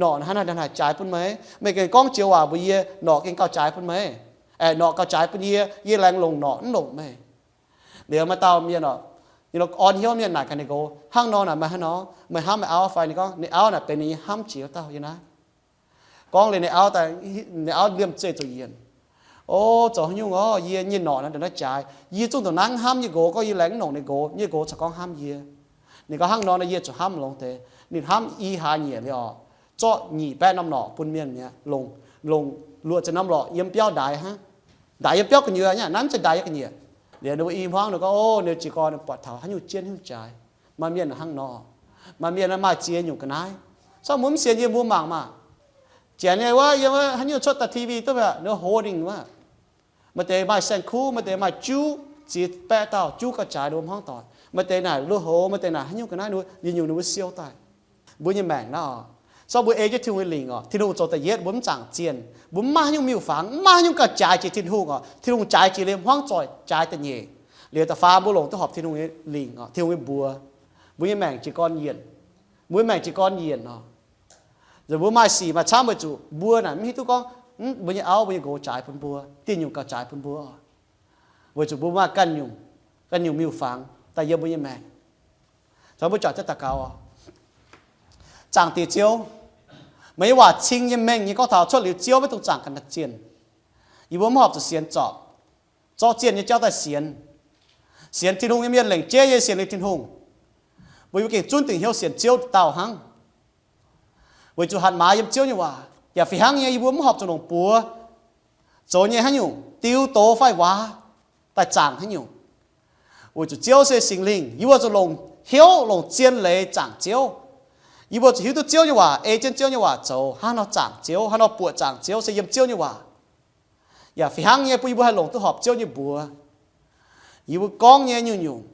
Norqc hnangv naaiv haih jaaix bun meih, meih gengh gorngv joux waac mbuox yie, norqc gengh gauh jaaix bun meih. Aeqv, norqc gauh jaaix bun yie, yie laengz longc norqc mv longc meih. Liuz maaih dauh mienh oc, orn hnyouv mienh naaic gaax ninh nqox, hnangv nor naaic meih hnangv nor, meih hnamv meih auv fai? Ninh gorngv ninh auv naaic benx ninh nyei hnamv jiex wuov dauh yiem naaiv. Gorngv liuz ninh auv, ninh auv liemh zeih zuqc yienc. O, zoux haaix nyungc oc, yie nyei norqc naaiv ndongc naaiv jaaix. Yie zungv ndongc naaiv hnamv yie nqox, gorngv yie laengz mv longc ninh nqox, yie nqox corc gorngv hnamv yie. Ninh gorngv hnangv nor nor yie zuqc hnamv longx deix. Ninh hnamv i hlaax nyieqc liuz oc, zorqv nyic baeqv norm norqc bun mienh mi'aqv, longc, longc luoqc ziepc norm norqc yiem biauv ndaix hnangv. Ndaix yiem biauv gu'nyuoz nyei, naaiv mv zeiz ndaix yiem ga'nyiec. Liuz ninh mbuo i hmuangv ninh gorngv, o, ninh jiez gorn buatc taux haaix nyungc jienv haaix nyungc jaaix. Maaih mienh hnangv nor, maaih mienh maaih ziex nyungc ga'naaiv. Sortv mbuo mv sienx yie mbuo mangc maah. Janx nyei wuov, yiem wuov haaix nyungc cuotv daaih T V duqv aqv, ninh holding wuov. Maaih deix maaih saeng-kuv, maaih deix maaih juv, ziex baeqv dauh juv gauh jaaix ninh mbuo hmuangv doic. Maaih deix naaic lui-houx, maaih deix naaic haaix nyungc ga'naaiv ninh mbuo, yietc nyungc ninh mbuo siou daaih. Mbuo nyei maengc naaiv oc, sortv mbuo ei jienv Tin-Hungh nyei lingc oc, Tin-Hungh zoux da'yietv, mbuo mv zaangc zienh, mbuo mv maaih haaix nyungc miuc-fangx, mv maaih haaix nyungc gauh jaaix jiex Tin-Hungh oc. Tin-Hungh jaaix jiex liemh hmuangv zoih, jaaix da'nyeic. Liuz da'faam mbuo longc duqv horpc Tin-Hungh nyei lingc oc, Tin-Hungh nyei mbuox. Mbuo nyei maengc jiez gorn yienc, mbuo nyei maengc jiez gorn yienc oc. Nzunc mbuo maaih sic maaih camv weic zuqc mbuo naaic mv hiuv duqv gorngv mbuo nyei auv mbuo nyei nqox jaaix bun mbuo, dieh nyungc gauh jaaix bun mbuo, weic zuqc mbuo maaih ganh nyungc, ganh nyungc miuc-fangx daaih yiem mbuo nyei maengc. Caux mbuo juangc jienv daux gaux oc. Zaangc Diex Ziouv, meih nyei waac cing nyei mengh nyei gorngv taux cuotv liuz Ziouv maiv dungx zaangc ga'naaiv zienh. Yie mbuo mv horpc zuqc sienx zorpc, zorqv zienh nyei jauv daaih sienx. Sienx Tin-Hungh nyei mienh lengc jeiv nyei sienx liuz Tin-Hungh, mbuo yie mbuo gengh zunv dingc hnyouv sienx Ziouv dauh hnangv. Weic zuqc hatc maaz yiem Ziouv nyei waac, yaac fih hnangv nyei yie mbuo mv horpc zuqc longc buoz zoux nyei haaix nyungc, diu doz fai waac daaih zaangc haaix nyungc. Weic zuqc Ziouv se Singx Lingh, yie mbuo zuqc longc hnyouv longc zien leiz zaangc Ziouv. Yie mbuo zuqc hiuv duqv Ziouv nyei waac, ei jienv Ziouv nyei waac zoux, hnangv nor zaangc Ziouv, hnangv nor buoqc zaangc Ziouv se yiem Ziouv nyei waac. Yaac fih hnangv nyei bun yie mbuo haih longc duqv horpc Ziouv nyei mbuox. Yie mbuo gorngv nyei nyungc-nyungc,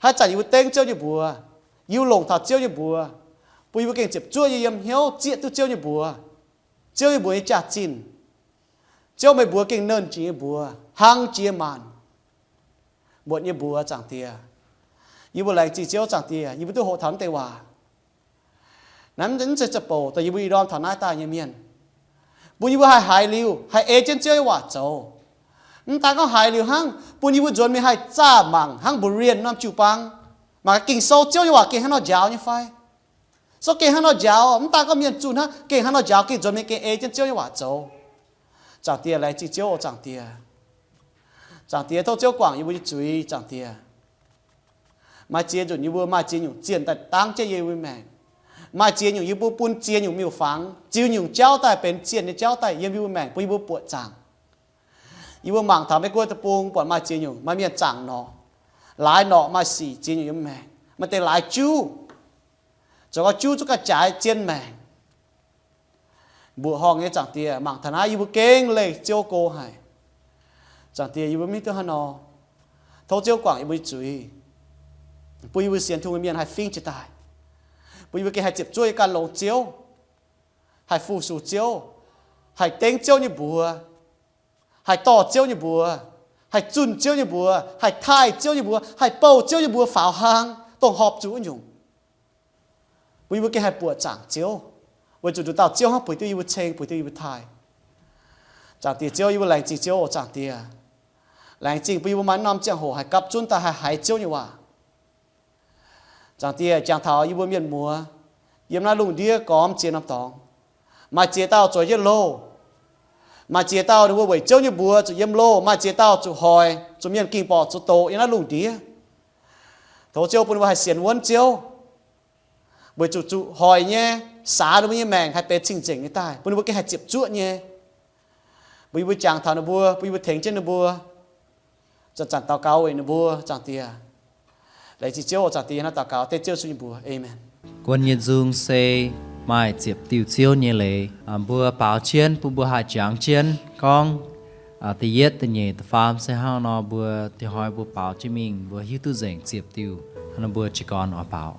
haaix zanc yie mbuo dengv Ziouv nyei mbuox, yie mbuo longc taux Ziouv nyei mbuox, bun yie mbuo gengh ziepc zuoqv nyei yiem hnyouv zieqv duqv Ziouv nyei mbuox, Ziouv nyei mbuox nyei jaax-zinh. Ziouv meih mbuox gengh nernh jiex nyei mbuox, hlang jiex maanc, muotc nyei mbuox, Zaangc Diex. Yie mbuo laengz zingh Ziouv, Zaangc Diex, yie mbuo duqv hoqc taux naaiv deix waac. Naaiv mv zeiz za'bouc dongh yie mbuo ih ndorm taux naaiv daaih nyei mienh. Bun yie mbuo haih haiz liuz, haih ei jienv Ziouv nyei waac zoux. Mv daan gorngv haiz liuz hnangv, bun yie mbuo nzuonx mingh haih zaah mangc hnangv Berean norm jiu-baang, mangc gengh sou Ziouv nyei waac gengh hnangv nor njaaux nyei fai. Sou gengh hnangv nor njaaux, mv daan gorngv mienh zunh hnangv, gengh hnangv nor njaaux, gengh nzuonx mingh gengh ei jienv Ziouv nyei waac zoux. Zaangc Diex, laengz zingh Ziouv oc, Zaangc Diex. Zaangc Diex, tov Ziouv guangc yie mbuo nyei zuiz, Zaangc Diex. Maaih ziex nzunc yie mbuo maaih ziex nyungc zienh daaih dangv jienv yie mbuo maengc. Maaih ziex nyungc yie mbuo bun ziex nyungc miuc-fangx, ziex nyungc jauv daaih benx zienh nyei jauv daaih yiem yie mbuo maengc, bun yie mbuo buoqc zaangc. Yie mbuo mangc taux Meiv Guoqv deic-bung buatc maaih ziex nyungc, maaih mienh zaangc norqc, laaix norqc maaih sic ziex nyungc yiem maengc. Maaih deix laaix juv, zoux gau juv zuqc ganh jaaix zien maengc. Mbuoqc horngh nyei, Zaangc Diex, mangc taux naaiv yie mbuo gengh leih Ziouv go haic. Zaangc Diex, yie mbuo mv hiuv duqv haaix nor. Tov Ziouv guangc yie mbuo nyei zuiz, bun yie mbuo sienx Tin-Hungh nyei mienh haih fingx jiex daaih, bun yie mbuo gengh haih ziepc zuoqv yiem ganh longx Ziouv, haih fu-sux Ziouv, haih dengv Ziouv nyei mbuox, haih dorh Ziouv nyei mbuox, haih zunh Ziouv nyei mbuox, haih taaih Ziouv nyei mbuox, haih bouh Ziouv nyei mbuox faaux hlang dongh horpc zuqc wuov nyungc. Bun yie mbuo gengh haih buoqc zaangc Ziouv, weic zuqc nduqc dauh Ziouv hnangv bueix duqv yie mbuo ceng, bueix duqv yie mbuo taaih. Zaangc Diex Ziouv, yie mbuo laengz zingh Ziouv oc, Zaangc Diex. Laengz zingh bun yie mbuo maaih norm ziangh hoc haih gapv zunv daaih haih haiz Ziouv nyei waac. Zaangc Diex, jangx taux yie mbuo mienh muoz yiem naaiv lungh ndiev gormx ziex norm dorngx, maaih ziex dauh zuqc yietv louh, maaih ziex dauh ninh mbuo weic Ziouv nyei mbuox zuqc yiem louh, maaih ziex dauh zuqc hoic, zuqc mienh ging borqc zuqc doqc yiem naaiv lungh ndiev. Tov Ziouv bun ninh mbuo haih sienx wuonv Ziouv, Weic zuqc zuqc hoic nyei, saax ninh mbuo nyei maengc haih benx cing-nzengc nyei daaih, bun ninh mbuo gengh haih ziepc zuoqv nyei. Mbuo yie mbuo jangx taux ninh mbuo, bun yie mbuo tengx jienv ninh mbuo, zanc-zanc daux gaux weic ninh mbuo, Zaangc Diex. Laengz zingh Ziouv oc, Zaangc Diex, yie hnamv daux gaux dengv Ziouv Yesu nyei mbuox. Aamen. Guon nyei nzung se maaih ziepc diuh Ziouv nyei leiz. Mbuo baaux jienv bun mbuo haih jangx jienv gorngv da'yietv, da'nyeic, da'faam se hnangv nor, mbuo dingc hnoi mbuo baaux jienv mingh, mbuo hiuv duqv nzengc ziepc diuh, hnangv nor mbuo jiez gorn oix baaux.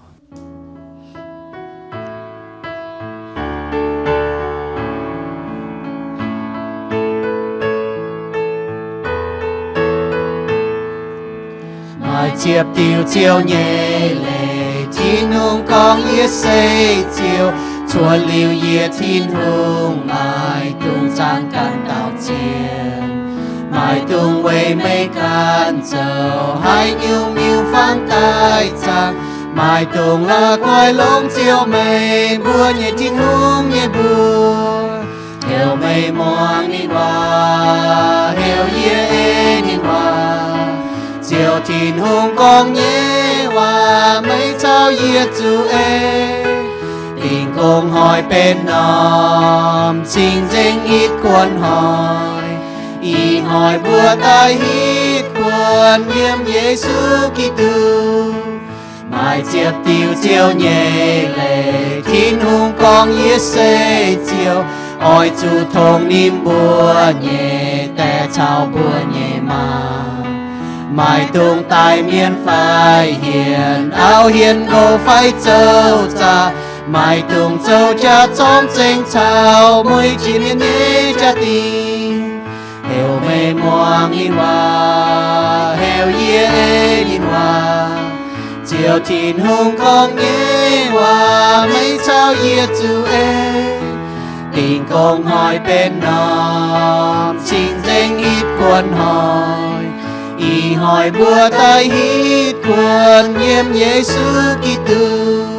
Maaih ziepc diuh Ziouv nyei leiz, Tin-Hungh gorngv, yie se Ziouv. Cuotv liuz yie, Tin-Hungh maiv dungx zaangc ganh dauh zienh. Maiv dungx weic meih ganh zoux haaix nyungc miuc-fangv daaih zaangc. Maiv dungx la'guaih longc Ziouv, meih mbuo nyei Tin-Hungh, nyei mbuox. Heuc meih muangx ninh waac, heuc yie ei ninh waac. Ziouv Tin-Hungh gorngv nyei waac meih caux yie zuqc ei. Dingh gong hnoi benx norm cing-nzengc hitv kuonx hnoi. Ih hnoi mbuo daaih hitv kuonx yiem Yesu Giduc. Maaih ziepc diuh Ziouv nyei leiz, Tin-Hungh gorngv, yie se Ziouv. Oix zuqc tongx ninh mbuo nyei daeh caux mbuo nyei maa. Maiv dungx daaih mienh fai hienx, auv hienx nqox fai zoux zaqc. Maiv dungx zoux jaax zorngv zengx caux mueiz jiex mienh nyei jaa-dingh. Heuc meih muangx ninh waac, heuc yie ei ninh waac. Ziouv Tin-Hungh gorngv nyei waac meih caux yie zuqc ei. Dingh gong hnoi benx norm cing-nzengc hitv kuonx hnoi. Ih hnoi mbuo daaih hitv kuonx yiem Yesu Giduc.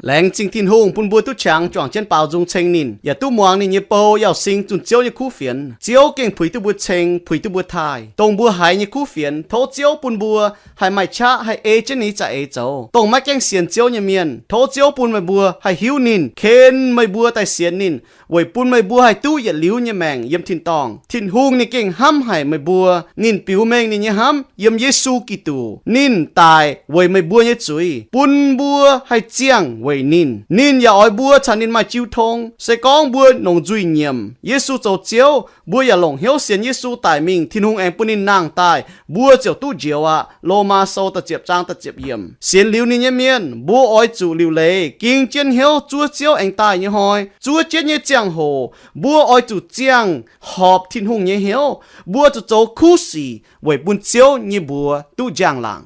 Laengz zingh Tin-Hungh bun mbuo duqv qangx juangc jienv baaux nzung ceng ninh, yaac duqv muangx ninh nyei bou yauh sing zunh Ziouv nyei kuv fienx. Ziouv gengh puix duqv mbuo ceng, puix duqv mbuo taaih. Dongh mbuo haiz nyei kuv fienx, tov Ziouv bun mbuo haih maaih qaqv haih ei jienv ninh za'eix zoux. Dongh maiv gaengh sienx Ziouv nyei mienh, tov Ziouv bun meih mbuo haih hiuv ninh, ken meih mbuo daaih sienx ninh, weic bun meih mbuo haih duqv yietc liuz nyei maengc yiem tin-dorngh. Tin-Hungh ninh gengh hnamv haic meih mbuo. Ninh biux mengh ninh nyei hnamv yiem Yesu Giduc. Ninh daic weic meih mbuo nyei zuiz, bun mbuo haih ziangh weic ninh. Ninh yaac oix mbuo caux ninh maaih jiu tong. Se gorngv mbuo longc nzuih nyiemc Yesu zoux Ziouv, mbuo yaac longc hnyouv sienx Yesu daic mingh, Tin-Hungh aengx bun ninh nangh daaih, mbuo ziouc duqv njoux aqv. Lomaa Sou da'ziepc zaang da'ziepc yiemc. Sienx liuz ninh nyei mienh, mbuo oix zuqc liuc leiz ging jienv hnyouv zuov Ziouv aengx daaih nyei hnoi. Zuov jienv nyei ziangh hoc, mbuo oix zuqc ziangh horpc Tin-Hungh nyei hnyouv. Mbuo zuqc zoux kuv sic weic bun Ziouv nyei mbuox duqv njang-laangc.